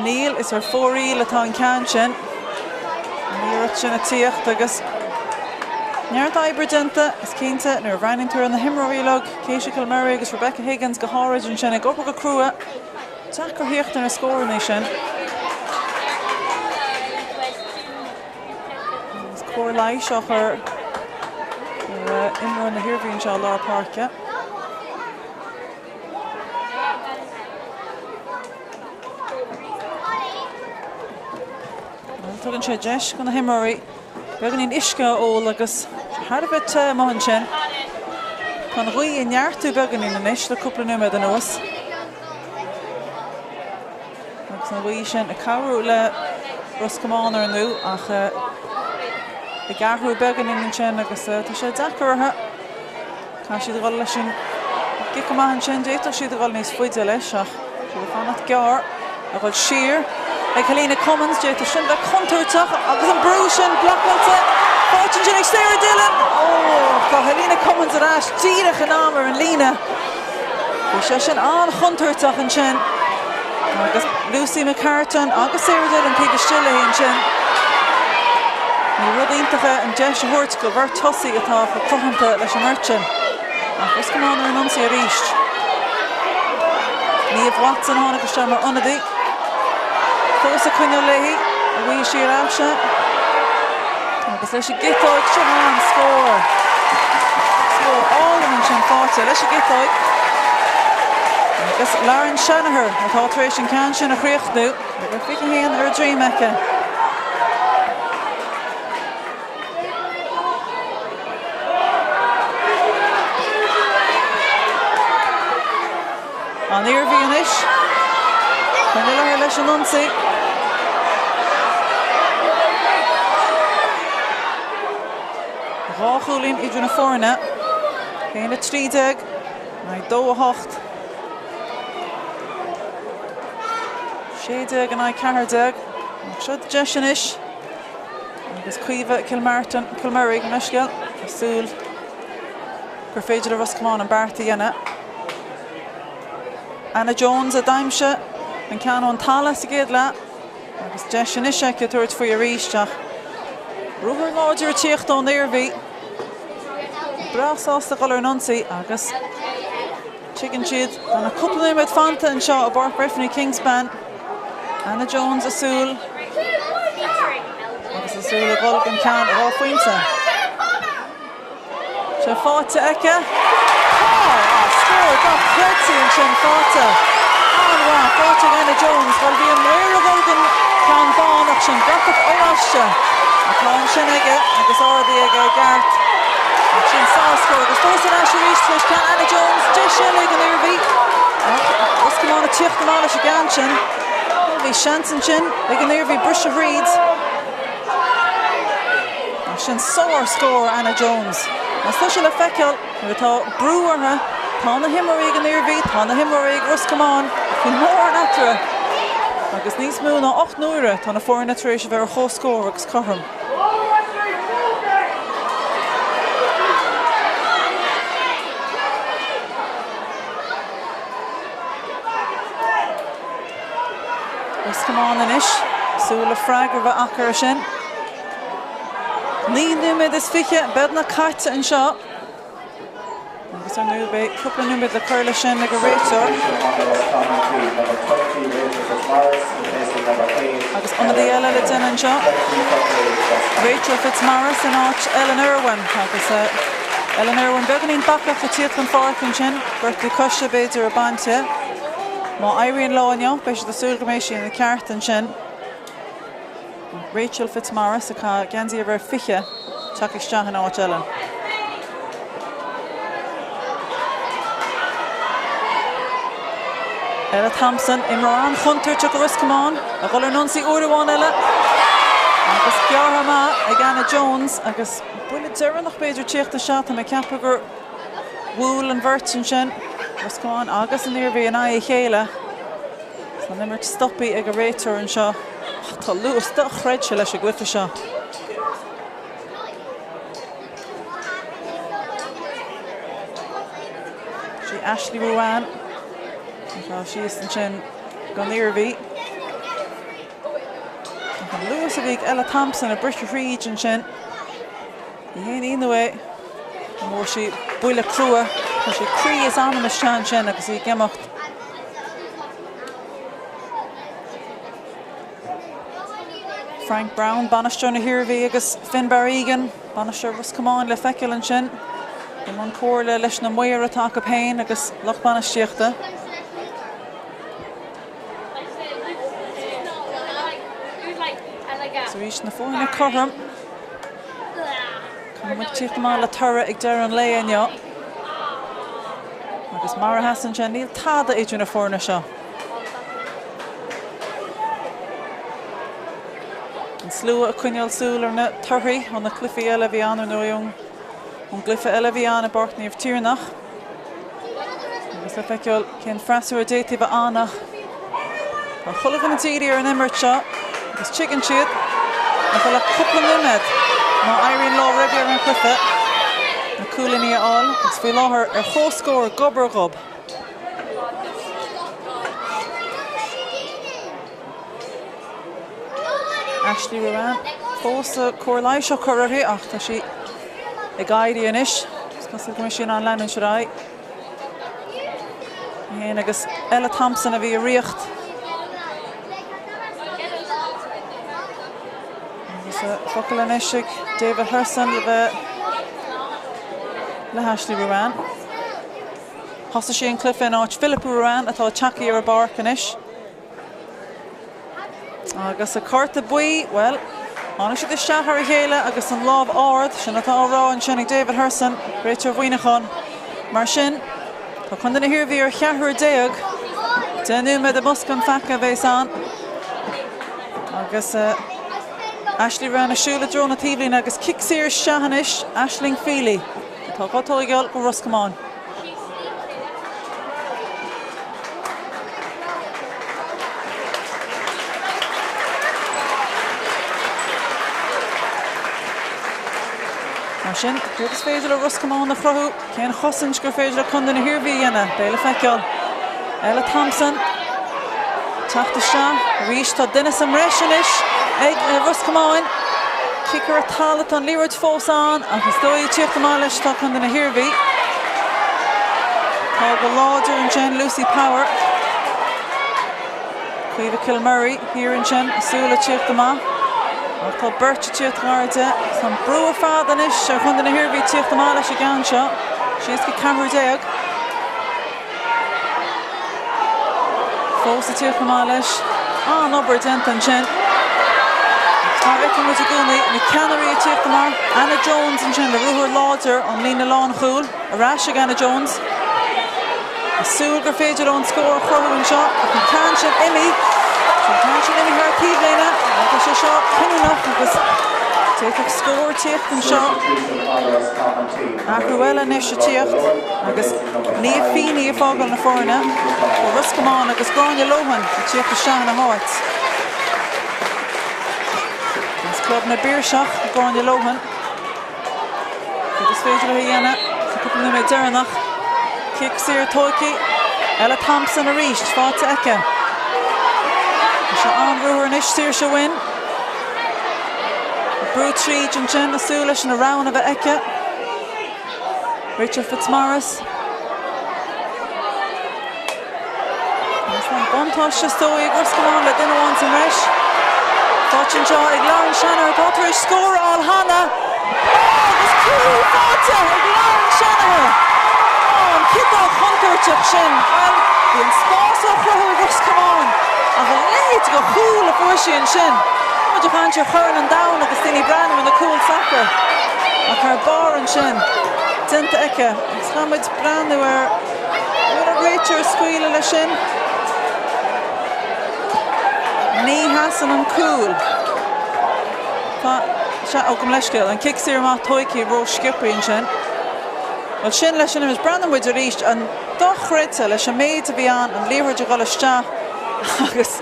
[SPEAKER 1] Níl, is ar fóraoil atá an ceann sin. An iarracht sin ag tíocht agus neart oibre déanta, is cinnte, nuair a bhreathnaíonn tú ar na himreoirí uilig, Keisha Kilmurray agus Rebecca Higgins go háirid ansin ag obair go crua. Deacair theacht ar na scóranna sin. Agus cóir leighis á chur ar imreoir na hIarmhí anseo i lár páirce. Tugann sé deis do na himreoirí beagáinín uisce a ól agus thar a bheith te amuigh ansin. Tá an ghaoth ag neartú beagáinín anois le cúpla nóiméad anuas. Agus an ghaoth sin ag cabhrú le Ros Comáin ar ndóigh ach ag athrú beagáinín ansin agus tá sé deacair orthu. Caithfidh siad a dhul leis an gcic amach ansin. D'fhéadfadh siad a dhul níos faide leis ach siad ag fanacht gearr, a dhul siar ag Helena Cummins. D'fhéadfadh sin bheith contúirteach agus an brú sin blocáilte. Faighte ansin ag Sarah Dillon. Ó, tá Helena Cummins ar ais díreach in am ar an líne. Bhí sé sin an-chontúirteach ansin. Agus Lucy McCartan agus Sarah Dillon taobh istigh léi ansin. Ní rud iontach é an deis a thabhairt do bheirt tosaí atá chomh cruthanta leis an mbeirt sin. Ach Ros Comáin ar an ionsaí arís. Niamh Watson a tháinig isteach mar ionadaí. Fós ag coinneáil léi, an bhfaighidh sí ar ais é. Agus leis an gciotóg, sin an-scór. Scór álainn ansin faighte leis an gciotóg. Agus Lauren Shanagher atá tar éis an ceann sin a chríochnú. Uimhir 21 ar a droim aici. An Iarmhí anois. Coinneáil orthu leis an ionsaí. 2 chúilín idir na foirne. 1 13 in aghaidh 2 8. 16 in aghaidh 14. Ach seo deis anois. Agus Caoimhe Kilmartin, Kilmurray, gabh mo leithscéal, ag súil gur féidir le Ros Comáin an beart a dhéanamh. Anna Jones a d'aimsigh an ceann ón talamh sa gcéad leath agus deis anois aici tabhairt faoi arís ach ruathar láidir ag tíocht ón Iarmhí. Breá sásta dul ar an ionsaí agus tuigeann siad tá na cúpla nóiméad fanta anseo i bPáirc Breffni Kingspan. Anna Jones ag súil agus ag súil a dhul don ceann 2 phointe. Sé faighte aici. Tá! Scór dochreidte ansin faighte. An-mhaith faighte ag Anna Jones. Bhuel, bhí an maor ag dul don ceann bán ach sin bratach oráiste atá ansin aige agus ardaithe aige i gceart. Ach sin sár-scór agus fós ar ais arís tar éis ceann Anna Jones. Deis eile ag an Iarmhí. Ach Ros Comáin ag tíocht amach leis an gceann sin. Bhuel, bhí seans ansin ag an Iarmhí briseadh thríd. Ach sin sár-scór Anna Jones. Agus tá sé le feiceáil nuair atá brú orthu, tá na himreoirí ag an Iarmhí, tá na himreoirí ag Ros Comáin, ach níl mórán eatarthu. Agus níos mó ná 8 n-uaire tá na foirne tar éis a bheith ar comhscór agus cothrom. Ros Comáin anois, súil le freagra a bheith acu air sin. 9 nóiméad is 20 beagnach caite anseo. Agus. Agus ar ndóigh beidh cúpla nóiméad le cur leis sin ag an réiteoir. Agus ionadaí eile le déanamh anseo, Rachel Fitzmaurice in áit Ellen Irwin. Agus Ellen Irwin beagáinín bacach ag tíocht chun pháirce ansin, gortú coise b'fhéidir ag baint di. Má éiríonn leo inniu, beidh siad ag súil go mbeidh sí ina ceart ansin. Rachel Fitzmaurice, ag caitheamh geansaí uimhir 20, teacht isteach in áit Ellen. Ella Thompson, imreoir an-chontúirteach do Ros Comáin, a dhul ar an ionsaí uair amháin eile. Agus gearrtha amach ag Anna Jones agus buille deireanach b'fhéidir tíocht isteach, tá mé ag ceapadh gur bhuail an bheirt ansin, Ros Comáin agus an Iarmhí in aghaidh a chéile. Tá an imirt stoptha ag an réiteoir anseo. Ach tá luas dochreidte leis an gcluiche seo. Sí Ashley Ruane atá síos ansin don Iarmhí. Ach an luas a bhí ag Ella Thompson ag briseadh thríd ansin. Ní haon ionadh é go bhfuair sí buille crua. Chuir sí croí is anam isteach ansin agus í ag imeacht. Frank Browne, bainisteoir na hIarmhí agus Finbarr Egan, bainisteoir Ros Comáin le feiceáil ansin i mbun comhairle leis na maoir atá acu féin agus lucht bainistíochta. Agus arís na foirne cothrom. Caithfidh muid tíocht amach le toradh ag deireadh an lae inniu. Agus mar a sheasann sé, níl tada idir na foirne seo. An slua ag coinneáil súil ar na torthaí ó na cluichí eile a bhí ann, ar ndóigh, ón gcluiche eile a bhí ann i bPáirc Naomh Tiarnach. Agus le feiceáil cén freasúra a d'fhéadfadh a bheith ann ach tá chuile dhuine dírithe ar an imirt seo agus tuigeann siad nach bhfuil ach cúpla nóiméad má éiríonn leo roimh dheireadh an chluiche na cúilíní a fháil agus faoi láthair ar comhscór gob ar ghob. Ashley Ruane fós cóir leighis á cur uirthi ach tá sí ag éirí anois. Is cosúil go mbeidh sí in ann leanúint ar aghaidh. Í féin agus Ella Thompson a bhí i riocht. Agus focal anois ag David Hurson le bheith le hAshley Ruane. Thosaigh sí an cluiche in áit Philippa Ruane atá tagtha ar an bpáirc anois. Agus a cárta buí, bhuel, tháinig siad isteach ar a chéile agus an lámh ard, sin atá á rá ansin ag David Hurson, réiteoir Mhuineacháin. Mar sin, tá Contae na hIarmhí ar cheathrar déag. 10 nóiméad i mbosca an pheaca a bheas ann. Agus Ashley Ruane ag siúl i dtreo na taobhlíne agus cic saor isteach anois, Aisling Feely atá dhá tóigeáil go Ros Comáin. Mar sin, céard is féidir le Ros Comáin a chruthú? Cén chosaint gur féidir le Contae na hIarmhí a dhéanamh? Beidh le feiceáil. Ella Thompson teacht isteach arís. Tá duine sa mbreis anois ag Ros Comáin. Cic ar an talamh, tá an liathróid fós ann ach is dóigh ag tíocht amach leis atá Contae na hIarmhí. Tá go láidir ansin Lucy Power. Caoimhe Kilmurray thiar ansin, a súil ag tíocht amach. Ach tá beirt ag tíocht gar di. Tá an brú ar fad anois ar Chontae na hIarmhí tíocht amach leis an gceann seo. Síos go 14. Fós ag tíocht amach leis. An-obair déanta ansin. Agus mar a fheiceann muid i gcónaí, na ceannairí ag tíocht amach. Anna Jones ansin le ruathar láidir ón líne lánchúil. Ar ais ag Anna Jones. Ag súil gur féidir leo an scór a chruthú anseo ach an ceann sin imithe. An ceann sin imithe thar taobhlíne. Tá sé seo cinniúnach agus d'fhéadfadh scór tíocht anseo. Athrú eile anois ag tíocht agus Niamh Feeney ag fágáil na foirne ó Ros Comáin agus Gráinne Lohan ag tíocht isteach ina háit. As Club na bPiarsach, Gráinne Lohan. Cad is féidir léi a dhéanamh sa cúpla nóiméad deireanach? Cic saor tógtha. Ella Thompson arís, faighte aici. Tá sé an-ruathar anois, Saoirse Wynne. Brú tríd ansin, ag súil leis na roghanna a bheith aici. Rachel Fitzmaurice. Buntáiste is dóigh ag Ros Comáin le duine amháin sa mbreis. Faighte anseo ag Lauren Shanahan atá tar éis scór a fháil cheana. Agus cúl faighte ag Lauren Shanahan! Ó, an ciotóg chontúirteach sin! Bhuel, bhí an spás á chruthú ag Ros Comáin ach a leithéid de chúl a fuair sí ansin. Tá muid ag caint ar Chorn an Domhain agus daoine ag breathnú ar na cúil sacair ach thar barr ansin déanta aici agus caithfidh muid breathnú ar an bhfuil an réiteoir ag scaoileadh leis sin. Ní sheasann an cúl. Tá, sea, ó, gabh mo leithscéal, an cic saor amach tógtha ró-sciobtha ansin. Bhuel, sin leis an imirt. Breathnaíonn muid arís, an dochreidte leis an méid a bhí ann, an liathróid ag dul isteach agus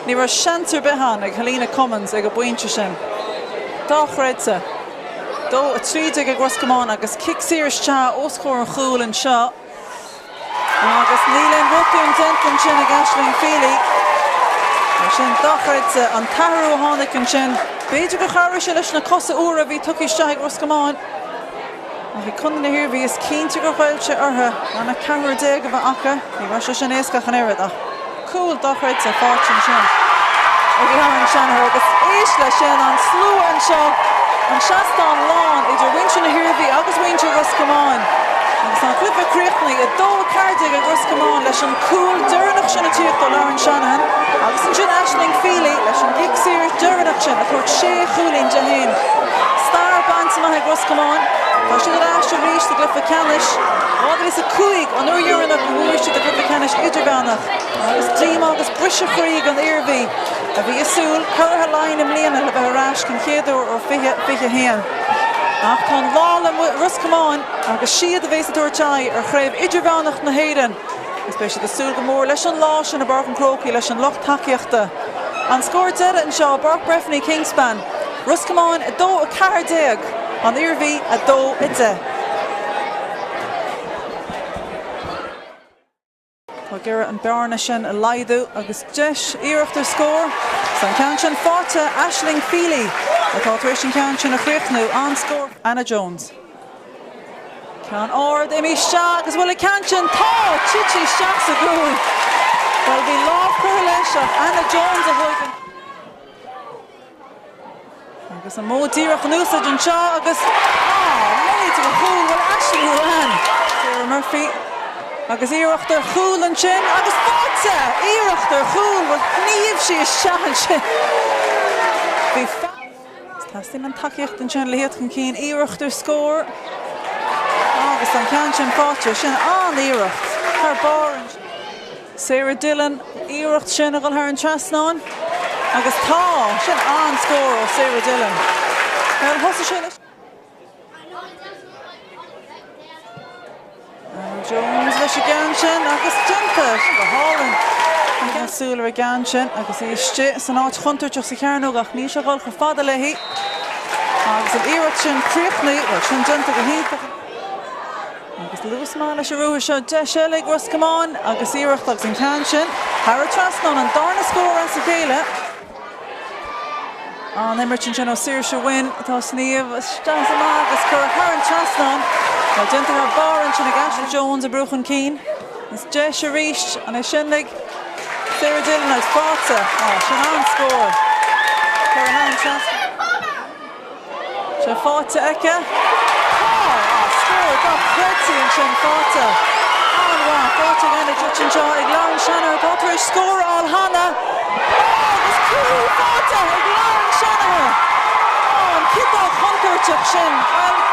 [SPEAKER 1] ní raibh seans ar bith ann ag Helena Cummins ag an bpointe sin. Dochreidte. 2, 13 ag Ros Comáin agus cic saor isteach os comhair an chúil anseo. Agus níl aon bhotún déanta ansin ag Aisling Feely. Mar sin, dochreidte an t-athrú a tháinig ansin. B'fhéidir gur chabhraigh sé leis na cosa úra a bhí tugtha isteach ag Ros Comáin. Ach ag Contae na hIarmhí, is cinnte gur ghoill sé orthu gan ach ceathrar a bheith acu. Ní raibh sé sin éasca ach an oiread, ach cúl dochreidte faighte ansin ag Lauren Shanahan agus éist leis sin, an slua anseo, an seastán lán idir mhuintir na hIarmhí agus mhuintir Ros Comáin. Agus tá an cluiche críochnaithe, 2, 14 ag Ros Comáin leis an cúl deireanach sin ag tíocht ó Lauren Shanahan agus ansin Aisling Feely leis an gcic saor deireanach sin ag tabhairt sé chúilín di féin. Stair bainte amach ag Ros Comáin. Tá siad ar ais arís sa gcluiche ceannais. 2005 an uair dheireanach a bhuaigh siad i gcluiche ceannais idirmheánach agus díomá agus briseadh croí don Iarmhí a bhí ag súil curaithe Laighean i mbliana le bheith ar ais den chéad uair ó 2021. Ach tá an lá le Ros Comáin agus siad a bhéas ag tabhairt aghaidh ar chraobh idirmheánach na hÉireann agus beidh siad ag súil go mór leis an lá sin i bPáirc an Chrócaigh leis an lucht tacaíochta. An scór deiridh anseo i bPáirc Breffni, Kingspan, Ros Comáin 2, 14, An Iarmhí 2, 10. Tá ag iarraidh an bearna sin a laghdú agus deis iarracht ar scór. Is an ceann sin faighte, Aisling Feely atá tar éis an ceann sin a chríochnú. An-scór. Anna Jones. Ceann ard imithe isteach agus bhfuil an ceann sin, tá! Tite isteach sa gcúl. Bhuel bhí lámh curtha leis ach Anna Jones a thóg an. Agus an modh díreach in úsáid anseo agus, á, leithéid de chúl, bhuel Ashley Ruane, Sarah Murphy agus iarracht ar chúl ansin agus faighte! Iarracht ar chúl, bhuel shníomh sí isteach ansin. Bhí Teastaíonn an tacaíocht ansin le theacht chun cinn, iarracht ar scór agus an ceann sin faighte, sin an-iarracht thar barr ansin. Sarah Dillon, iarracht sin a dhul thar an trasnán agus tá! Sin an-scór ó Sarah Dillon. Bhuel, thosaigh sé leis. Anna Jones leis an gceann sin agus déanta! Sin go hálainn. An súil ar an gceann sin agus í istigh san áit chontúirteach sa chearnóg ach níl sé ag dul chomh fada léi. Agus an iarracht sin críochnaithe, bhuel sin déanta go hiontach. Agus luas maith leis an ruathar seo, deis eile ag Ros Comáin agus iarracht agus an ceann sin thar an trasnán, an darna scór as a chéile. An imirt ansin ó Saoirse Wynne atá ag sníomh isteach is amach agus curtha thar an trasnán. Bhuel déanta thar barr ansin ag Ashley Jones ag brú chun cinn. Is deis arís an é sin ag Sarah Dillon agus faighte. Á, sin an-scór. Curtha thar an trasnán. Sé faighte aici. Tá! Á, scór dochreidte ansin faighte. An-mhaith faighte ag Anna Judge anseo ag Lauren Shanahan atá tar éis scór a fháil cheana. Á, agus cúl faighte ag Lauren Shanahan! Á, an ciotóg chontúirteach sin. Bhuel.